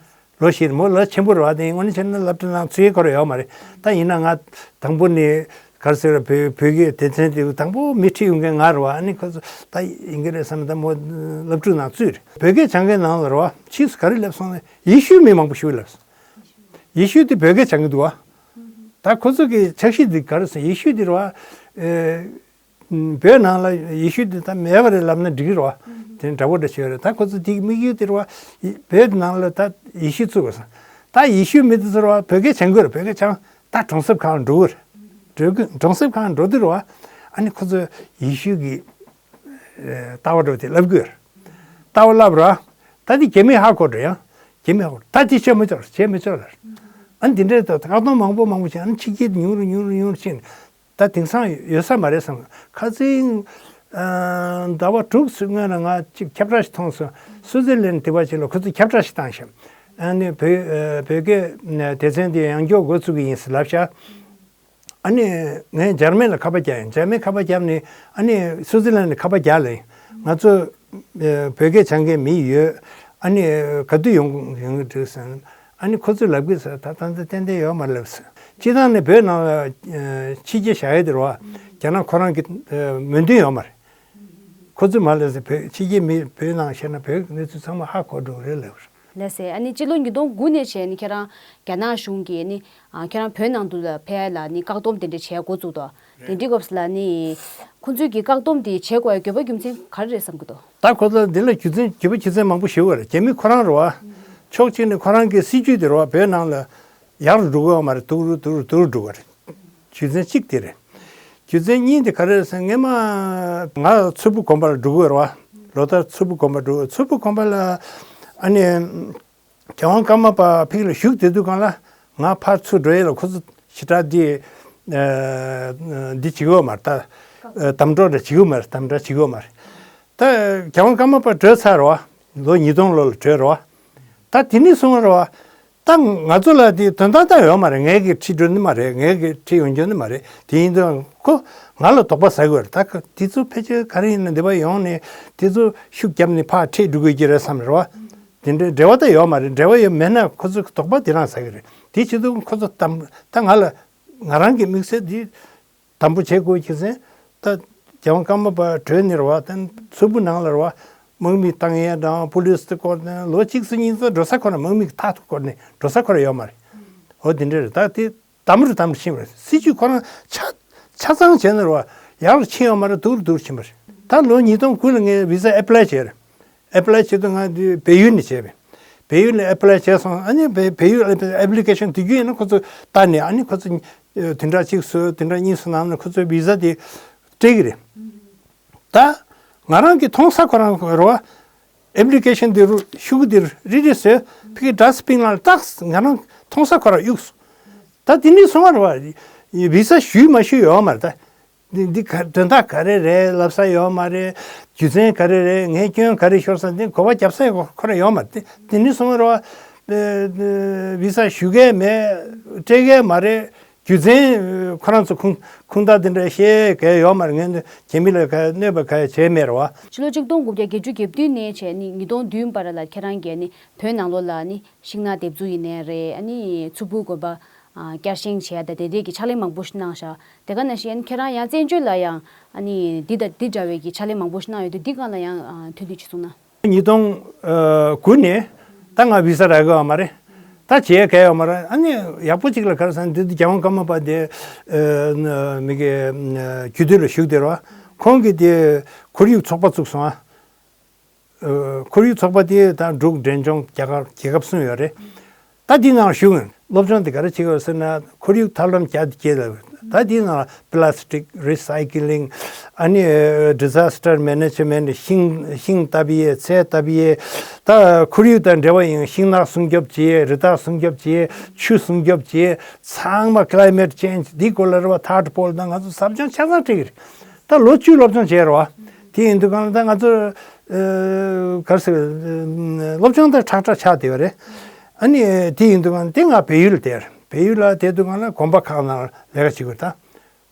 ལོ་བཞི་རེད། མོ་ལོ་ཆེན་པོ་རེད་བ། དེ་དངོས་གནས་བྱས་ན་སློབ་གྲྭ་ནང་ཚུད་ཡས་ཁོ་རང་ཡོད་མ་རེད། ད་ཡིན་ན་ང་དང་པོ་ནས་ ག་རེ་ཟེར་བ། བོད་བོད་སྐད་སྡེ་ཚན་དེ་དང་པོ་མི་ཁྲིད་ཡོང་མཁན་ང་རེད་བ། ཨ་ནི་ཁོ་ཚོ་ད་ཡིན་གྱི་རེད་བསམ། ད་མོ་སློབ་ཕྲུག་ནང་བཙུད་རེད། བོད་སྐད་སྦྱང་མཁན་ནང་ལ་རེད་བ། ཕྱིས་སུ་ག་རེ་སླེབས་སོང་ན་ཡེ་ཤུའི་མི་མང་པོ་ཞིག་སླེབས་སོང་། ཡེ་ཤུ་དེ་བོད་སྐད་སྦྱང་གི་འདུག་བ། ད་ཁོ་ཚོ་གི་འཆར་གཞི་འདི་ག་རེ་ཟེར། ཡེ་ཤུ་འདི་རེད་བ། ཨེ། བོད་ནང་ལ་ཡེ་ཤུ་འདི་ད་མེད་པ་རེད་ལབ་ན་འགྲིག་གི་རེད་བ། དེ་འདྲ་པོ་འདྲ་བྱས་རེད། ད་ཁོ་ཚོ་དེའི་དམིགས་ཡུལ་དེ་རེད་བ། བོད་ནང་ལ་ད་ཡེ་ཤུ་བཙུགས་པ་སོང་། ད་ཡེ་ཤུ་མི་དེ་ཚོ་རེད་བ། བོད་སྐད་སྦྱང་དགོས་རེད། བོད་སྐད་སྦྱང་ད་གྲོང་གསེབ་ཁག་འགྲོ་གི་རེད། འགྲོ་གི་གྲོང་གསེབ་ཁག་འགྲོ་དུས་རེད་བ། ཨ་ནི་ཁོ་ཚོ་ཡེ་ཤུ་གི་ཨེ། ལྟ་བ་འདྲ་པོ་དེ་བསླབ་དགོས་རེད། ལྟ་བ་བསླབ་རེད་བ། ད་དེ་རྒྱ་མིས་ཧ་གོ་འགྲོ་ཡང་། རྒྱ་མིས་ཧ་གོ། ད་དེ་བྱས་མི་ཆོག་བྱས་མི་ཆོག་ལབ། ཨ་ནི་དེ་འདྲའི་ད་བཀག་སྡོམ་མང་པོ་མང་པོ་བྱས། ཨ་ནི་ཕྱི་རྒྱལ་དུ་ཉུང་རུ་ཉུང་རུ་ཉུང་རུ་ཕྱིན། ད་དེང་སང་ཡོད་ས་མ་རེད་བསམ། ཁ་སང་ཨ། ཟླ་བ་དྲུག་ཙམ་སྔོན་ལ་ང་གཅིག་ཁྱབ་བསྒྲགས་ཤིག་མཐོང་སོང་། སུའུ་ཙི་ལན་དེ་པ་ཅིག་ལ་ཁོ་ཚོས་ཁྱབ་བསྒྲགས་ཤིག་བཏང་ཤག་ཨ་ནི་བོད་ཨ། བོད་སྐད་སྡེ་ཚན་དེ་ཡང་སྐྱར་འགོ་བཙུགས་ཀྱི་ཡིན་ཟེར་ལབ་ཤག་ཨ་ནི་ངས་འཇར་མན་ལ་ཁ་པར་བརྒྱབ་ཡིན། འཇར་མན་ཁ་པར་བརྒྱབ་ནས། ཨ་ནི་སུའུ་ཙི་ལན་ལ་ཁ་པར་བརྒྱབ་ལ་ཡིན། ང་ཚོ་ཨ། བོད་སྐད་སྦྱང་མཁན་མི་ཡོད། ཨ་ནི་ག་དུས་ཡོང་ཡོང་གི་འདུག་ཟེར། ཨ་ནི་ཁོ་ཚོས་ལབ་གི་ཟེར། ད་ད་ལྟ་ཏན་ཏན་ཡོད་མ་རེད་ལབ་ཟེར། སྤྱིར་བཏང་ནས་བོད་ནང་ལ་ཨ། ཕྱི་རྒྱལ་བཞག་ཡས་དེ་རེད་བ། རྒྱ་ནག་ཁོ་རང་གི་ཨ། མོས་མཐུན་ཡོད་མ་རེད། ཁོ་ཚོས་མ་ལབ་ཟེར། བོད་ཕྱི་རྒྱལ་མི་བོད་ནང་བཤད་ན་བོད་གནས་ཚུལ་ཚང་མ་ཧ་གོ་འགྲོ་གི་རེད་ལབ། ལགས་སེ། ཨ་ནི་སྤྱི་ལོ་ཉིས་སྟོང་དགུ་ནས་བྱས་ནས་ཁྱེད་རང་རྒྱ་ནག་གཞུང་གིས་ནི་ཨ། ཁྱེད་རང་བོད་ནང་དུ་ལ་ཕེབས་ཡ་ལ་ནི་བཀག་སྡོམ་དེ་འདྲ་བྱས་འགོ་བཙུགས་ཏོ། དེ་འདྲའི་སྐབས་སུ་ལ་ནི་ཁོང་ཚོས་ཀྱི་བཀག་སྡོམ་དེ་བྱེད་དགོས་ཡ་དགོས་པ་རྒྱུ་མཚན་ག་རེ་རེད་བསམ་གྱི་འདུག་ད་ཁོ་ཚོ་འདི་ལ་རྒྱུ་མཚན་དགོས་པ་རྒྱུ་མཚན་མང་པོ་ཞིག་ཡོད་རེད། རྒྱ་མི་ཁོ་རང་རེད་བ། ཕྱོགས་གཅིག་ནས་ཁོ་རང་གི་སྲིད་ཇུས་དེ་རེད་བ། བོད་ནང་ལ་ཡག་རུ་འགྲོ་གི་ཡོད་མ་རེད། སྡུག་རུ་སྡུག་རུ་སྡུག་རུ་འགྲོ་གི་རེད། རྒྱུ་མཚན་གཅིག་དེ་རེད། རྒྱུ་མཚན་གཉིས་དེ་ག་རེ་རེད་ཟེར། སྔོན་མ་ང་མཚུར་ཕུ་དགོན་པ་ལ་འགྲོ་གི་ཡོད་རེད་བ། ལོ་ལྟར་མཚུར་ཕུ་དགོན་པ་འགྲོ། མཚུར་ཕུ་དགོན་པ་ལ་ཨ་ནི་རྒྱལ་དབང་ཀརྨ་པ་ཕ་གི་ལ་བཞུགས་བསྡད་དུས་སྒང་ལ་ང་ཕར་ཚུར་འགྲོ་ཡས་ལ་ཁོ་ཚོ་ཞེ་དྲག་འདི་ཨ། འདི་བྱེད་ཀྱི་ཡོད་མ་རེད། ད་ཨ། དམ་དྲག་འདྲ་བྱེད་ཀྱི་ཡོད་མ་རེད། དམ་དྲག་བྱེད་ཀྱི་ཡོད་མ་རེད། ད་རྒྱལ་དབང་ཀརྨ་པ་བྲོས་ཚར་རེད་བ། ལོ་ཉིས་སྟོང་ལོ་ལ་བྲོས་རེད་བ། ད་དེ་ནས་བཟུང་རེད་བ། ད་ང་ཚོ་ལ་དེ་དོན་དག་ད་ཡོད་མ་རེད། ངས་ཀྱིས་ཁྲིད་འགྲོ་ནི་མ་རེད། ངས་ཀྱིས་ཁྲིད་ཡོང་རྒྱུ་ནི་མ་རེད། དེ་ཡིན་དུས་ཁོ་ང་ལ་དོགས་པ་ཟ་གི་ཡོད་རེད། ད་ཁོ་དེ་ཚོ་ཕལ་ཆེར་ག་རེ་ཡིན་ན་འདི་པ་ཡོང་ནས་དེ་ཚོ་ཤུགས་བརྒྱབ་ནས་ཕར་ཁྲིད་འགྲོ་དགོས་ཀྱི་རེད་བསམ་རེད་བ། དེ་འདྲའི་འབྲེལ་བ་ད་ཡོད་མ་རེད། འབྲེལ་བ་ཡོད་མེད་ན་ཁོ་ཚོ་དོགས་པ་དེ་རང་ཟ་གི་རེད། དེ་བྱེད་དུས་ཁོ་ཚོ་དམ་ད་ང་ལ་ང་རང་གི་དམིགས་བསལ་འདི། དམ་པོ་བྱེད་དགོས་ཀྱི་ཟེར། ད་རྒྱལ་དབང་ཀརྨ་པ་བྲོས་ནས་རེད་བ། ད་མཚུར་ཕུ་ནང་ལ་རེད་བ། དམག་མི་བཏང་ཡས་དང་པུ་ལིས་དེ་བསྐོར་ནས་ལོ་གཅིག་ཙམ་གཉིས་ཙམ་འགྲོ་ས་ཁོ་ན་དམག་མི་ཐག་ཐུག་བསྐོར་ནས་འགྲོ་ས་ཁོ་ར་ཡོད་མ་རེད། འོ་དེ་འདྲ་རེད། ད་དེ་དམ་རུ་དམ་རུ་ཕྱིན་པ་རེད། སྲིད་ཇུས་ཁོ་རང་ཆ་ཆ་ཚང་བྱས་ནས་རེད་བ། ཡག་རུ་ཕྱིན་ཡོད་མ་རེད། སྡུག་རུ་སྡུག་རུ་ཕྱིན་པ་རེད། ད་ལོ་ཉིས་སྟོང་དགུ་ལ་ངས་བི་ས་ཨེ་པ་ལའི་བྱས་རེད། ཨེ་པ་ལའི་བྱེད་དུས་ང་དེ་བལ་ཡུལ་ནས་བྱས་པས། བལ་ཡུལ་ནས་ཨེ་པ་ལའི་བྱས་སོང་། ཨ་ནི་བལ་བལ་ཡུལ་ཨེ་པ་ལི་ཀེ་ཤན་དེ་རྒྱུ་ཡིན་ན་ཁོ་ཚོ་ལྟ་ནས། ཨ་ནི་ཁོ་ཚོ་ཨ། བདུན་ཕྲག་གཅིག་བཟོས། བདུན་ཕྲག་གཉིས་ཙམ་ནང་ལ་ཁོ་ཚོས་བི་ས་དེ་སྤྲད་ཀྱི་རེད། ད་ང་རང་གིས་མཐོང་ས་ཁོ་རང་རེད་བ། ཨེ་པ་ལི་ཀེ་ཤན་དེ་རུ་ཤོག་གུ་དེ་རུ་རི་རི་བཟོས། ཕ་གི་ཌ་སི་པིན་ནང་ལ་བཏགས། ང་རང་མཐོང་ས་ཁོ་རང་གཡུགས་སོང་། ད་དེ་ནས་སོང་བ་རེད་བ། བི་ས་ཞུས་མ་ཞུས་ཡོད་མ་རེད་ད། འདི་འདི་ག་དོན་དག་ག་རེ་རེད་ལབ་ས་ཡོད་མ་རེད། རྒྱུ་མཚན་ག་རེ་རེད། ངས་སྐྱོན་ག་རེ་ཤོར་སོང་། འདི་གོ་བ་རྒྱབ་ས་ཡོད་ཁོ་རང་ཡོད་མ་རེད། དེ་དེ་ནས་སོང་བ་རེད་བ། ཨ། བི་ས་ཞུ་གི་མེད། སྤྲད་གི་མ་རེད། རྒྱུ་མཚན་ཁོ་རང་ཚོ་ཁུངས་ཁུངས་དག་དེ་འདྲ་བཤད་གི་ཡོད་མ་རེད། ངས་འདི་རྒྱ་མི་ལ་ག་གནོད་པ་ག་བྱས་མེད་རེད་བ། ཕྱི་ལོ་ཆིག་སྟོང་དགུ་བརྒྱ་བརྒྱད་ཅུ་གྱ་བདུན་ནས་བྱས་ནས་ཉིས་སྟོང་བདུན་བར་ལ་ཁྱེད་རང་གིས་ནི་བོད་ནང་ལོགས་ལ་ནི་ཤིང་ནགས་འདེབས་འཛུགས་ཡིན་ནའི་རེད། ཨ་ནི་མཚུར་ཕུ་དགོན་པ་ཨ། བསྐྱར་བཞེངས་བྱས་ཡ་དང་དེ་འདྲས་ཀྱི་ཕྱག་ལས་མང་པོ་ཞིག་གནང་ཤག་དེ་ག་ནང་བཞིན་ཁྱེད་རང་ཡང་བཙན་བྱོལ་ལ་ཡང་ཨ་ནི་འདི་དང་འདི་འདྲ་བའི་གི་ཕྱག་ལས་མང་པོ་ཞིག་གནང་ཡོད་དུས་འདི་སྒང་ལ་ཡང་ཨ། ཐུགས་འདུན་ཅིག་གསུངས་ན། ཉིས་སྟོང་དགུ་ནས་ད་ང་བི་ས་རག་གི་ཡོད་མ་རེད། ད་བྱེད་ཡ་ག་ཡོད་མ་རེད། ཨ་ནི་ཡག་པོ་ཅིག་ལ་ག་རེ་ཟེར་ན། འདི་རྒྱལ་དབང་ཀརྨ་པ་དེ་ཨ། མི་གི་རྒྱུད་སྟོད་ལ་བཞུགས་བསྡད་རེད་བ། ཁོང་གིས་དེ་ཁོར་ཡུག་ཚོགས་པ་བཙུགས་སོང་ཨ། ཨ། ཁོར་ཡུག་ཚོགས་པ་དེ་ད་འབྲུག་འབྲས་ལྗོངས་རྒྱ་གར་རྒྱལ་ཁབ་གསུམ་ཡོད་རེད། ད་འདི་ནང་ཞུགས་ཡིན། སློབ་སྦྱོང་དེ་ག་རེ་བྱེད་དགོས་ཟེར་ན། ཁོར་ཡུག་ཐབས་ལམ་བརྒྱ་དེ་བརྒྱད་ལ། ད་འདི་ནང་པི་ལ་སི་ཊིག་རི་སའི་ཀི་ལིང་། ཨ་ནི་ཌི་ཛ་སི་ཊར་མེ་ནེ་ཇི་མེན་ཊི། ཤིང་ཤིང་བཏབ་ཡས། ཚལ་བཏབ་ཡས། ད་ཁོར་ཡུག་དང་འབྲེལ་བ་ཡིན། ཤིང་ནགས་སྲུང་སྐྱོབ་བྱེད་ཡས། རི་དྭགས་སྲུང་སྐྱོབ་བྱེད་ཡས། ཆུ་སྲུང་སྐྱོབ་བྱེད་ཡས། ཚང་མ་ཀི་ལའི་མེ་ཊི་ཅེན་ཇི་འདི་སྐོར་ལ་རེད་བ། ཐཱར་ཌི་པོལ་དང་ང་ཚོ་ཟབ་སྦྱོང་ཆ་ཚང་སྤྲད་ཀྱི་རེད། ད་ལོ་བཅུ་སློབ་སྦྱོང་བྱས་རེད་བ། དེ་ཡིན་དུས་གང་ལ་ད་ང་ཚོ་ཨ། ག་རེ་ཟེར། སློབ་སྦྱོང་ད་ཁྲག་ཁྲག་ཆགས་བསྡད་པ་རེད། ཨ་ནི་དེ་ཡིན་དུས་གང་ལ་དེ་ང་བལ་ཡུལ་དེར། བལ་ཡུལ་ལ་དེ་དུས་གང་ལ་དགོན་པ་ཁག་ནང་ལས་ཀ་བྱེད་དགོས། ད་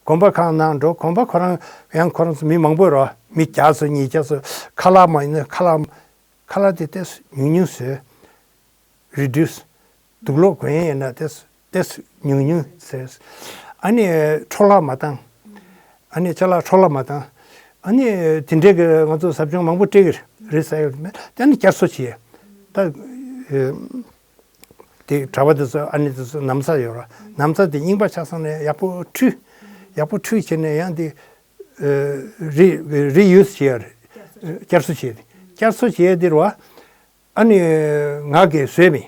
དགོན་པ་ཁག་ནང་འགྲོ། དགོན་པ་ཁོ་རང་ཡང་ཁོ་རང་ཚོ་མི་མང་པོ་རེད་བ། མི་བརྒྱ་ཙམ་ཉིས་བརྒྱ་ཙམ། ཁ་ལག་མ་ཡིན་ན་ཁ་ལག་ཁ་ལག་དེ་ཏོག་ཙམ་ཉུང་ཉུང་བཟོས། རི་ཌིའུ་སི། དུག་སློག་གོན་ཡས་ཡིན་ན་ཏོག་ཙམ་ཏོག་ཙམ་ཉུང་ཉུང་བཟོས། ཨ་ནི་འཕྲོ་བརླག་མ་བཏང་། ཨ་ནི་ཅ་ལག་འཕྲོ་བརླག་མ་བཏང་། ཨ་ནི་དེ་འདྲའི་གི་ང་ཚོ་ཟབ་སྦྱོང་མང་པོ་སྤྲད་གི་རེད། རི་སའི་ཀལ་མེད་ད་ནི་བསྐྱར་གསོ་བྱེད། ད་དེ་གྲྭ་པ་དེ་ཚོ་ཨ་ནི་དེ་ཚོ་ན་བཟའ་ཡོད་ར། ན་བཟའ་དེ་རྙིང་པ་ཆགས་སོང་ནས་ཡག་པོ་འཁྲུད། ཡག་པོ་འཁྲུད་བྱས་ནས་ཡང་དེ་རི་རི་ཡུ་སི་བྱེད་ཡ་རེད། བསྐྱར་གསོ་བྱེད་དེ་བསྐྱར་གསོ་བྱེད་ཡ་དེ་རེད་བ། ཨ་ནི་ང་གིས་བཟོས་མེད།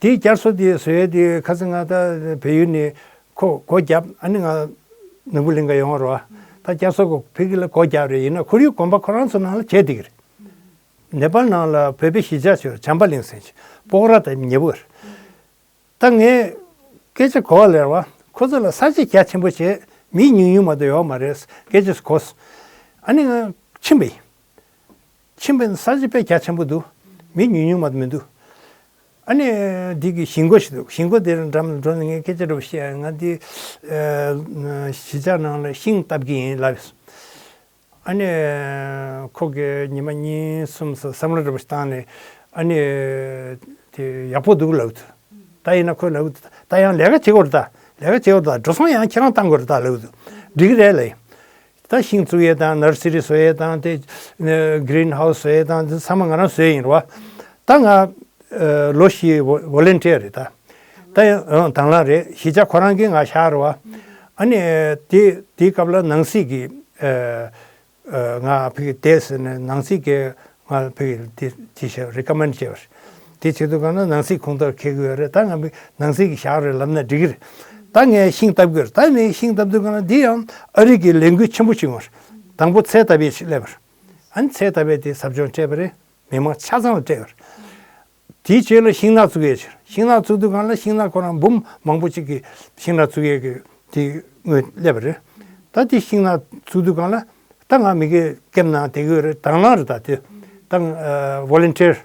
དེའི་བསྐྱར་གསོ་དེ་བཟོས་དེ་ཁ་སང་ང་ད་བལ་ཡུལ་ནས་ཁོ་སྒོ་བརྒྱབ། ཨ་ནི་ང་ནོར་བུ་གླིང་ག་ཡོང་བ་རེད་བ། ད་བསྐྱར་གསོ་གོ་ཕ་གི་ལ་སྒོ་བརྒྱབ་རེད། ཡིན་ན་ཁོར་ཡུག་དགོན་པ་ཁོ་རང་ཚོ་ནང་ལ་བྱས་བསྡད་ཀྱི་རེད། ནེ་པཱལ་ནང་ལ་བོད་པའི་གཞིས་ཆགས་ཤིག་ཡོད་རེད། བྱམས་པ་གླིང་ཟེར་ཅིག་སྤོག་ར་དང་ཉེ་པོ་རེད། ད་ངས་སྐད་ཆ་གོ་བ་ལེར་བ། ཁོ་ཚོ་ལ་ས་ཆ་རྒྱ་ཆེན་པོ་བྱས། མི་ཉུང་ཉུང་མ་གཏོགས་ཡོད་མ་རེད། སྐད་ཆ་གོ་སོང་། ཨ་ནི་ང་ཕྱིན་པ་ཡིན། ཕྱིན་པ་ཡིན། ས་ཆ་དཔེ་རྒྱ་ཆེན་པོ་འདུག་མི་ཉུང་ཉུང་མ་གཏོགས་མི་འདུག་ཨ་ནི་འདི་གི་ཞིང་སྒོ་ཞིག་འདུག་ཞིང་སྒོ་དེར་འགྲམ་ལ་འགྲོ་ནས་ངས་སྐད་ཆ་འདྲ་པོ་བཤད། ང་འདི་གཞིས་ཆགས་ནང་ལ་ཤིང་བཏབ་ཀྱི་ཡིན་ལབ་སོང་། ཨ་ནི་ཁོ་གིས་ཉི་མ་གཉིས་གསུམ་ཙམ་བསམ་བློ་འདྲ་པོ་ཞིག་བཏང་ནས། ཨ་ནི་དེ་ཡག་པོ་འདུག་ལབ་འདུག་ད་ཡིན་ན་ཁོས་ལབ་འདུག་ད་ཡང་ལས་ཀ་བྱེད་དགོས་རེད། ད་ལས་ཀ་བྱེད་དགོས་རེད། ད་འགྲོ་སོང་ཡང་ཁྱེད་རང་བཏང་དགོས་རེད་ད་ལབ་འདུག་འགྲིག་གི་རེད་ལབ་ཡིན། ད་ཤིང་བཙུགས་ཡས་དང་ནར་སི་རི་བཟོ་ཡས་དང་དེ་གི་རིན་ཧའུ་སི་བཟོ་ཡས་དང་དེ་ཚང་མ་ང་རང་བཟོས་ཡིན་རེད་བ། ད་ང་ལོ་བཞི་ཝོ་ལན་ཊི་ཡར་རེད། ད་ད་ཡང་དང་བླངས་རེད། གཞིས་ཆགས་ཁོ་རང་གིས་ང་བཞག་རེད་བ། ཨ་ནི་དེ་དེའི་སྐབས་ལ་ནང་སྲིད་ཀྱི་ང་ཕ་གི་བསྡད་ཟེར་ནས་ནང་སྲིད་ཀྱིས་ང་ཕ་གི་དེ་ཅི་བྱས་རི་ཀ་མེན་ཌི་བྱས་པ་རེད། དེ་བྱེད་དུས་གང་ལ་ནང་སྲིད་ཁུངས་གཏོགས་འཁེལ་གི་ཡོད་རེད། ད་ང་ཕ་གི་ནང་སྲིད་ཀྱིས་བཞག་རེད་ལབ་ན་འགྲིག་གི་རེད། ད་ངས་ཤིང་བཏབ་དགོས་རེད། ད་ངས་ཤིང་བཏབ་དུས་གང་ལ་འདི་ཡང་ཨ་རི་གི་ལས་འགུལ་ཆེན་པོ་ཞིག་ཡོང་བ་རེད། དང་པོ་ཚལ་བཏབ་ཡས་ཞིག་སླེབས་པ་རེད། ཨ་ནི་ཚལ་བཏབ་ཡས་དེ་ཟབ་སྦྱོང་སྤྲད་པ་རེད། མི་མང་ཆ་ཚང་ལ་སྤྲད་པ་རེད། དེའི་རྗེས་ལ་ཤིང་ནགས་བཙུགས་ཡས་ཕྱིར། ཤིང་ནགས་བཙུགས་དུས་གང་ལ་ཤིང་ནགས་ཁོ་རང་འབུམ་མང་པོ་ཅིག་གི་ཤིང་ནགས་བཙུགས་ཡས་ཀྱི་དེ་དངུལ་སླེབས་པ་རེད། ད་དེ་ཤིང་ནགས་བཙུགས་དུས་གང་ལ་ད་ང་མི་གི་ཀེམ་ནང་བསྡད་ཀྱི་ཡོད་རེད། དང་བླངས་རེད། ད་དེ་ད་ཝོ་ལན་ཊི་ཡར་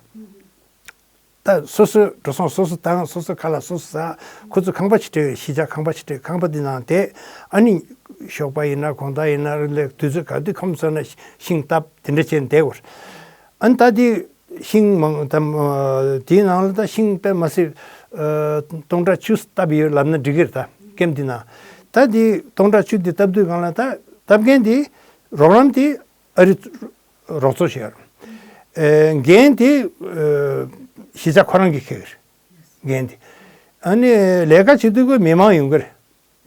ད་སོ་སོའི་འགྲོ་སོང་སོ་སོ་བཏང་། སོ་སོའི་ཁ་ལག་སོ་སོ་ཟ། ཁོ་ཚོ་ཁང་པ་ཞིག་སྤྲད། གཞིས་ཆགས་ཁང་པ་ཞིག་སྤྲད། ཁང་པ་དེ་ནང་བསྡད། ཨ་ནི་ཞོགས་པ་ཡིན་ན་དགོང་དག་ཡིན་ན་རི་ལ་དུས་ཚོད་ག་དུས་ཁོམ་སོང་ན་ཤིང་བཏབ། དེ་འདྲ་བྱས་བསྡད་དགོས་རེད། ཨ་ནི་ད་དེ་ཤིང་མང་དམ། དེའི་ནང་ལ་ད་ཤིང་དཔེ་མ་སྲིད་སྟོང་ཕྲག་བཅུ་བཏབ་ཡོད་ལབ་ན་འགྲིག་གི་རེད། ད་ཀེམ་དེ་ནང་ད་དེ་སྟོང་ཕྲག་བཅུ་དེ་བཏབ་དུས་གང་ལ་ད་བཏབ་མཁན་དེ་རོགས་རམ་དེ་ཨ་རི་རོགས་ཚོགས་ཤིག་ཡོད་རེད། འགན་དེ་གཞིས་ཆགས་ཁོ་རང་གིས་འཁྱེར་གི་རེད། འགན་དེ་ཨ་ནི་ལས་ཀ་བྱེད་དུས་ཁོ་མི་མང་ཡོང་གི་རེད།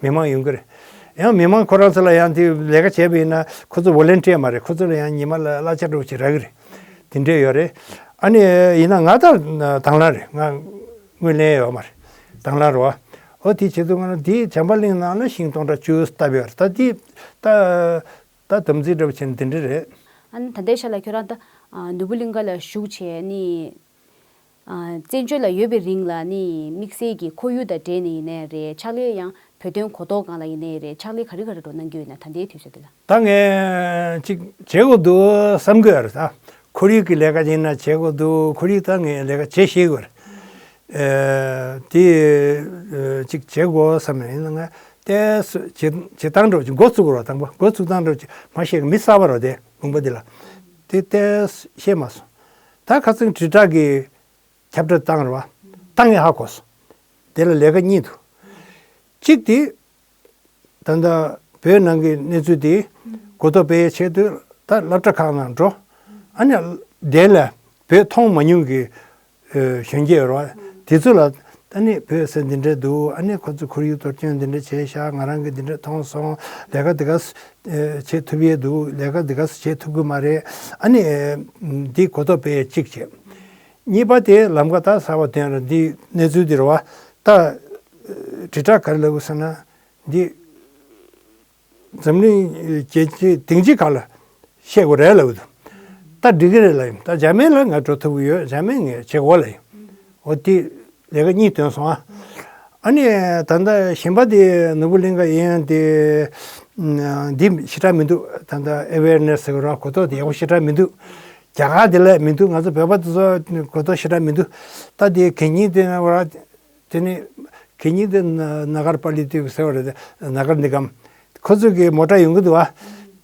མི་མང་ཡོང་གི་རེད། ཡང་མི་མང་ཁོ་རང་ཚོ་ལ་ཡང་དེ་ལས་ཀ་བྱས་པ་ཡིན་ན་ཁོ་ཚོ་ཝོ་ལན་ཊི་ཡར་མ་རེད། ཁོ་ཚོ་ལ་ཡང་ཉི་མ་ལ་གླ་ཆ་འདྲ་པོ་ཅིག་རག་གི་རེད། དེ་འདྲས་ཡོད་རེད། ཨ་ནི་ཡིན་ན་ང་ད་དང་བླངས་རེད། ང་དངུལ་ལེན་ཡོད་མ་རེད། དང་བླངས་རེད་བ། ཨོ་དེ་བྱེད་དུས་ང་ལ་དེ་བྱམས་པ་གླིང་ནང་ལ་ཤིང་སྟོང་ཕྲག་བཅུ་བཏབ་ཡོད་རེད། ད་དེ་ད་ད་དམ་ཚིག་འདྲ་པོ་བྱས་ནས་དེ་འདྲས་རེད། ཨ་ནི་ད་ལྟའི་ཆ་ལ་ཁྱོད་རང་ད་ནོར་བུ་གླིང་ག་ལ་བཞུགས་བྱས་ནི། བཙན་བྱོལ་ལ་ཡོད་པའི་རིང་ལ་ནི་དམིགས་བསལ་གྱི་ཁོར་ཡུག་དང་འབྲེལ་ནས་ཡིན་ནའི་རེད། ཕྱག་ལས་ཡང་བོད་དོན་གོ་རྟོགས་སྒང་ལ་ཡིན་ནའི་རེད། ཕྱག་ལས་ག་རེ་ག་རེ་འགྲོ་གནང་གི་ཡོད་ན་ད་ལྟའི་དུས་ཚོད་འདི་ལ། ད་ངས་ཅིག་བྱེད་དགོས་འདུག་བསམ་གྱི་ཡོད་རེད། ད་ཁོར་ཡུག་གི་ལས་ཀ་ཡིན་ན་བྱེད་དགོས་འདུག་ཁོར་ཡུག་ད་ངས་ལས་ཀ་བྱེད་ཤེས་ཀྱི་ཡོད་རེད། དེ་ཅིག་བྱེད་དགོས་བསམ་ནས་ཡིན་ན་ང་ཏོག་ཙམ་བྱེད་བྱེད་སྟངས་འདྲ་པོ་ཅིག་འགོ་བཙུགས་རོགས། དང་པོ་འགོ་བཙུགས་སྟངས་འདྲ་པོ་ཅིག་མ་ཤེས་ཀྱི་མི་གསར་པ་རོགས་དེ་ལུང་པ་འདི་ལ་དེ་ཏོག་ཙམ་ཤེས་མ་སོང་། ད་ཁ་སང་དྲིལ་བསྒྲགས་ཀྱི་ཁྱབ་བསྒྲགས་བཏང་རེད་བ། བཏང་ཡས་ཧ་གོ་སོང་། དེ་ལ་ལས་ཀ་གཉིས་འདུག་གཅིག་དེ་ད་ལྟ་བོད་ནང་གི་གནས་ཚུལ་དེ་གོ་རྟོགས་སྤེལ་ཡས་ཆེད་དུ་ད་སློབ་གྲྭ་ཁག་ནང་འགྲོ། ཨ་ནི་དེ་ལ་བོད་མཐོང་མ་མྱོང་གི་གཞོན་སྐྱེས་རེད་བ། དེ་ཚོ་ལ་ཨ་ནི་བོད་ཟེར་འདི་འདྲས་འདུག་ཨ་ནི་ཁོ་ཚོ་ཁོར་ཡུག་གཏོར་སྐྱོན་འདི་འདྲས་བྱས་ཤག་ང་རང་གིས་འདི་འདྲས་མཐོང་སོང་། ལས་ཀ་འདི་ག་བྱེད་ཐུབ་ཡས་འདུག་ལས་ཀ་འདི་ག་བྱེད་ཐུབ་ཀྱི་མ་རེད། ཨ་ནི་འདི་གོ་རྟོགས་སྤེལ་ཡས་གཅིག་བྱས། གཉིས་པ་དེ་ལམ་ཁ་ད་གསར་པ་དོན་ལ་འདི་གནས་ཚུལ་འདི་རེད་བ། ད་དྲིལ་བསྒྲགས་ག་རེ་ལབ་དགོས་ཟེར་ན་འདི་འཛམ་གླིང་རྒྱལ་སྤྱི་སྡིངས་ཆ་ཁག་ལ་བཤད་དགོས་རེད་ལབ་འདུག་ད་འགྲིག་གི་རེད་ལབ་ཡིན། ད་འཇར་མན་ལ་ང་འགྲོ་ཐུབ་ཀྱི་ཡོད། འཇར་མན་ངས་བྱེད་དགོས་ལབ་ཡིན། འོ་དེ་ལས་ཀ་གཉིས་ཐོན་སོང་ཨ། ཨ་ནི་ད་ལྟ་གཞན་པ་དེ་ནོར་བུ་གླིང་ག་ཡིན་ཡང་དེ་འདི་ཞེ་དྲག་མི་འདུག་ད་ལྟ་ཨེ་ཝེར་ནེ་སི་ཟེར་གི་རེད་བ། གོ་རྟོགས་དེ་ཡག་པོ་ཞེ་དྲག་མི་འདུག་རྒྱ་གར་དེ་ལ་མི་འདུག་ང་ཚོ་བོད་པ་དེ་ཚོ་གོ་རྟོགས་ཞེ་དྲག་མི་འདུག་ད་དེ་གད་སྙིགས་དེ་ན་བ་ར། དེ་ནི་གད་སྙིགས་དེ་ན་ནགར་པ་ལི་དེ་ཟེར་བ་རེད། ནགར་ནི་གམ། ཁོ་ཚོ་གི་མོ་ཊ་ཡོང་གི་འདུག་བ།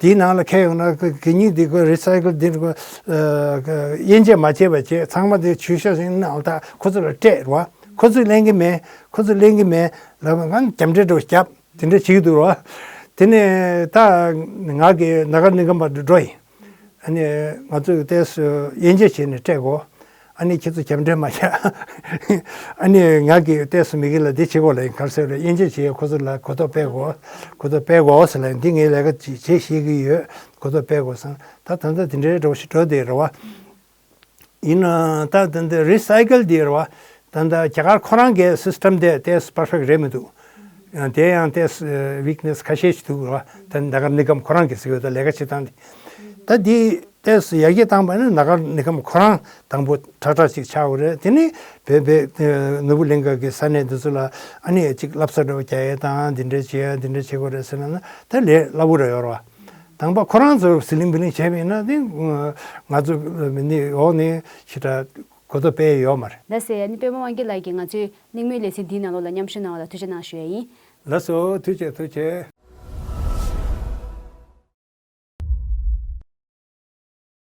དེའི་ནང་ལ་ཁྱེར་ཡོང་ན་གད་སྙིགས་དེ་ཁོ་རི་སའི་ཀལ་དེ་ཁོ་དབྱེ་འབྱེད་མ་བྱས་པ་བྱས། ཚང་མ་དེ་ཆུ་ཤ་ཞིག་ནང་ལ་ད་ཁོ་ཚོ་ལ་སྤྲད་རེད་བ། ཁོ་ཚོས་ལེན་གི་མེད། ཁོ་ཚོས་ལེན་གི་མེད་ལབ་ང་རྒྱབ་འདྲེ་འདྲ་བོ་བརྒྱབ། དེ་འདྲ་བྱེད་ཀྱི་འདུག་རོ། དེ་ནས་ད་ང་གི་ན་ག་སྨན་ཁང་པ་འགྲོ་ཡིན། ཨ་ནི་ང་ཚོས་ཏོག་ཙམ་དབྱེ་འབྱེད་བྱས་ནས་སྤྲད་གོ། ཨ་ནི་ཁྱེད་ཚོ་རྒྱབ་འགྲེལ་མ་བྱ། ཨ་ནི་ང་གིས་ཏོག་ཙམ་མི་གི་ལ་འདི་བྱེད་དགོས་ལ་ཡིན། ག་རེ་ཟེར་རེད། དབྱེ་འབྱེད་བྱེད་ཡས་ཁོ་ཚོ་ལ་གོ་རྟོགས་སྤེལ་དགོས། གོ་རྟོགས་སྤེལ་དགོས་ཟེར་ལ་ཡིན། འདི་ངའི་ལས་ཀ་ཅིག་བྱེད་ཤེས་ཀྱི་ཡོད། གོ་རྟོགས་སྤེལ་དགོས་བསམ། ད་ད་ལྟ་དེ་འདྲའི་འགྲོ་ཞིག་འགྲོ་བསྡད་རེད་བ། ཡིན་ནའང་ད་ད་ད་རི་སའི་ཀལ་འདི་རེད་བ། ད་ད་རྒྱ་གར་ཁོ་རང་གི་སིས་ཊམ་དེ་ཏོག་ཙམ་པར་ཕེག་རེད་མི་འདུག། ཡང་དེ་ཡང་ཏོག་ཙམ་ཝིག་ནེ་སི་ཁ་ཤས་ཤིག་འདུག་རེད་བ། ད་ན་ག་སྨན་ཁང་ཁོ་རང་གི་ཟེར་བ་ད་ལས་ཀ་བྱེད་སྟངས་དེ། ད་འདི་ཏོག་ཙམ་ཡར་རྒྱས་བཏང་པ་ན་ན་ག་སྨན་ཁང་ཁོ་རང་དང་པོ་ཁྲག་ཁྲག་ཅིག་ཆགས་དགོས་རེད། དེ་ནི་བོད་པའི་ནོར་བུ་གླིང་ག་གི་ས་གནས་འདི་ཚོ་ལ་ཨ་ནི་ཅིག་བསླབ་ས་འདྲ་བོ་རྒྱག་ཡས་དང་འདི་འདྲ་བྱེད་ཡས་འདི་འདྲ་བྱེད་དགོས་རེད་ཟེར་ན་ན་ད་ལས་སླ་བོ་རེད་ཡོད་རེད་བ། དང་པོ་ཁོ་རང་ཚོ་ཟི་ལིང་བི་ལིང་བྱས་པ་ཡིན་ན་ནི་ང་ཚོ་མི་ནི་འོག་ནས་ཞེ་དྲག་གོ་རྟོགས་སྤེལ་ཡོད་མ་རེད། ལགས་སེ། ཨ་ནི་པད་མ་དབང་རྒྱལ་ལགས་ཀྱིས་ང་ཚོའི་གླེང་མོལ་ལེ་ཚན་འདིའི་ནང་ལོགས་ལ་མཉམ་ཞུགས་གནང་བ་ལ་ཐུགས་རྗེ་གནང་ཞུ་ཡ་ཡིན། ལགས་སོ། ཐུགས་རྗེ་ཆེ། ཐུགས་རྗེ་ཆེ།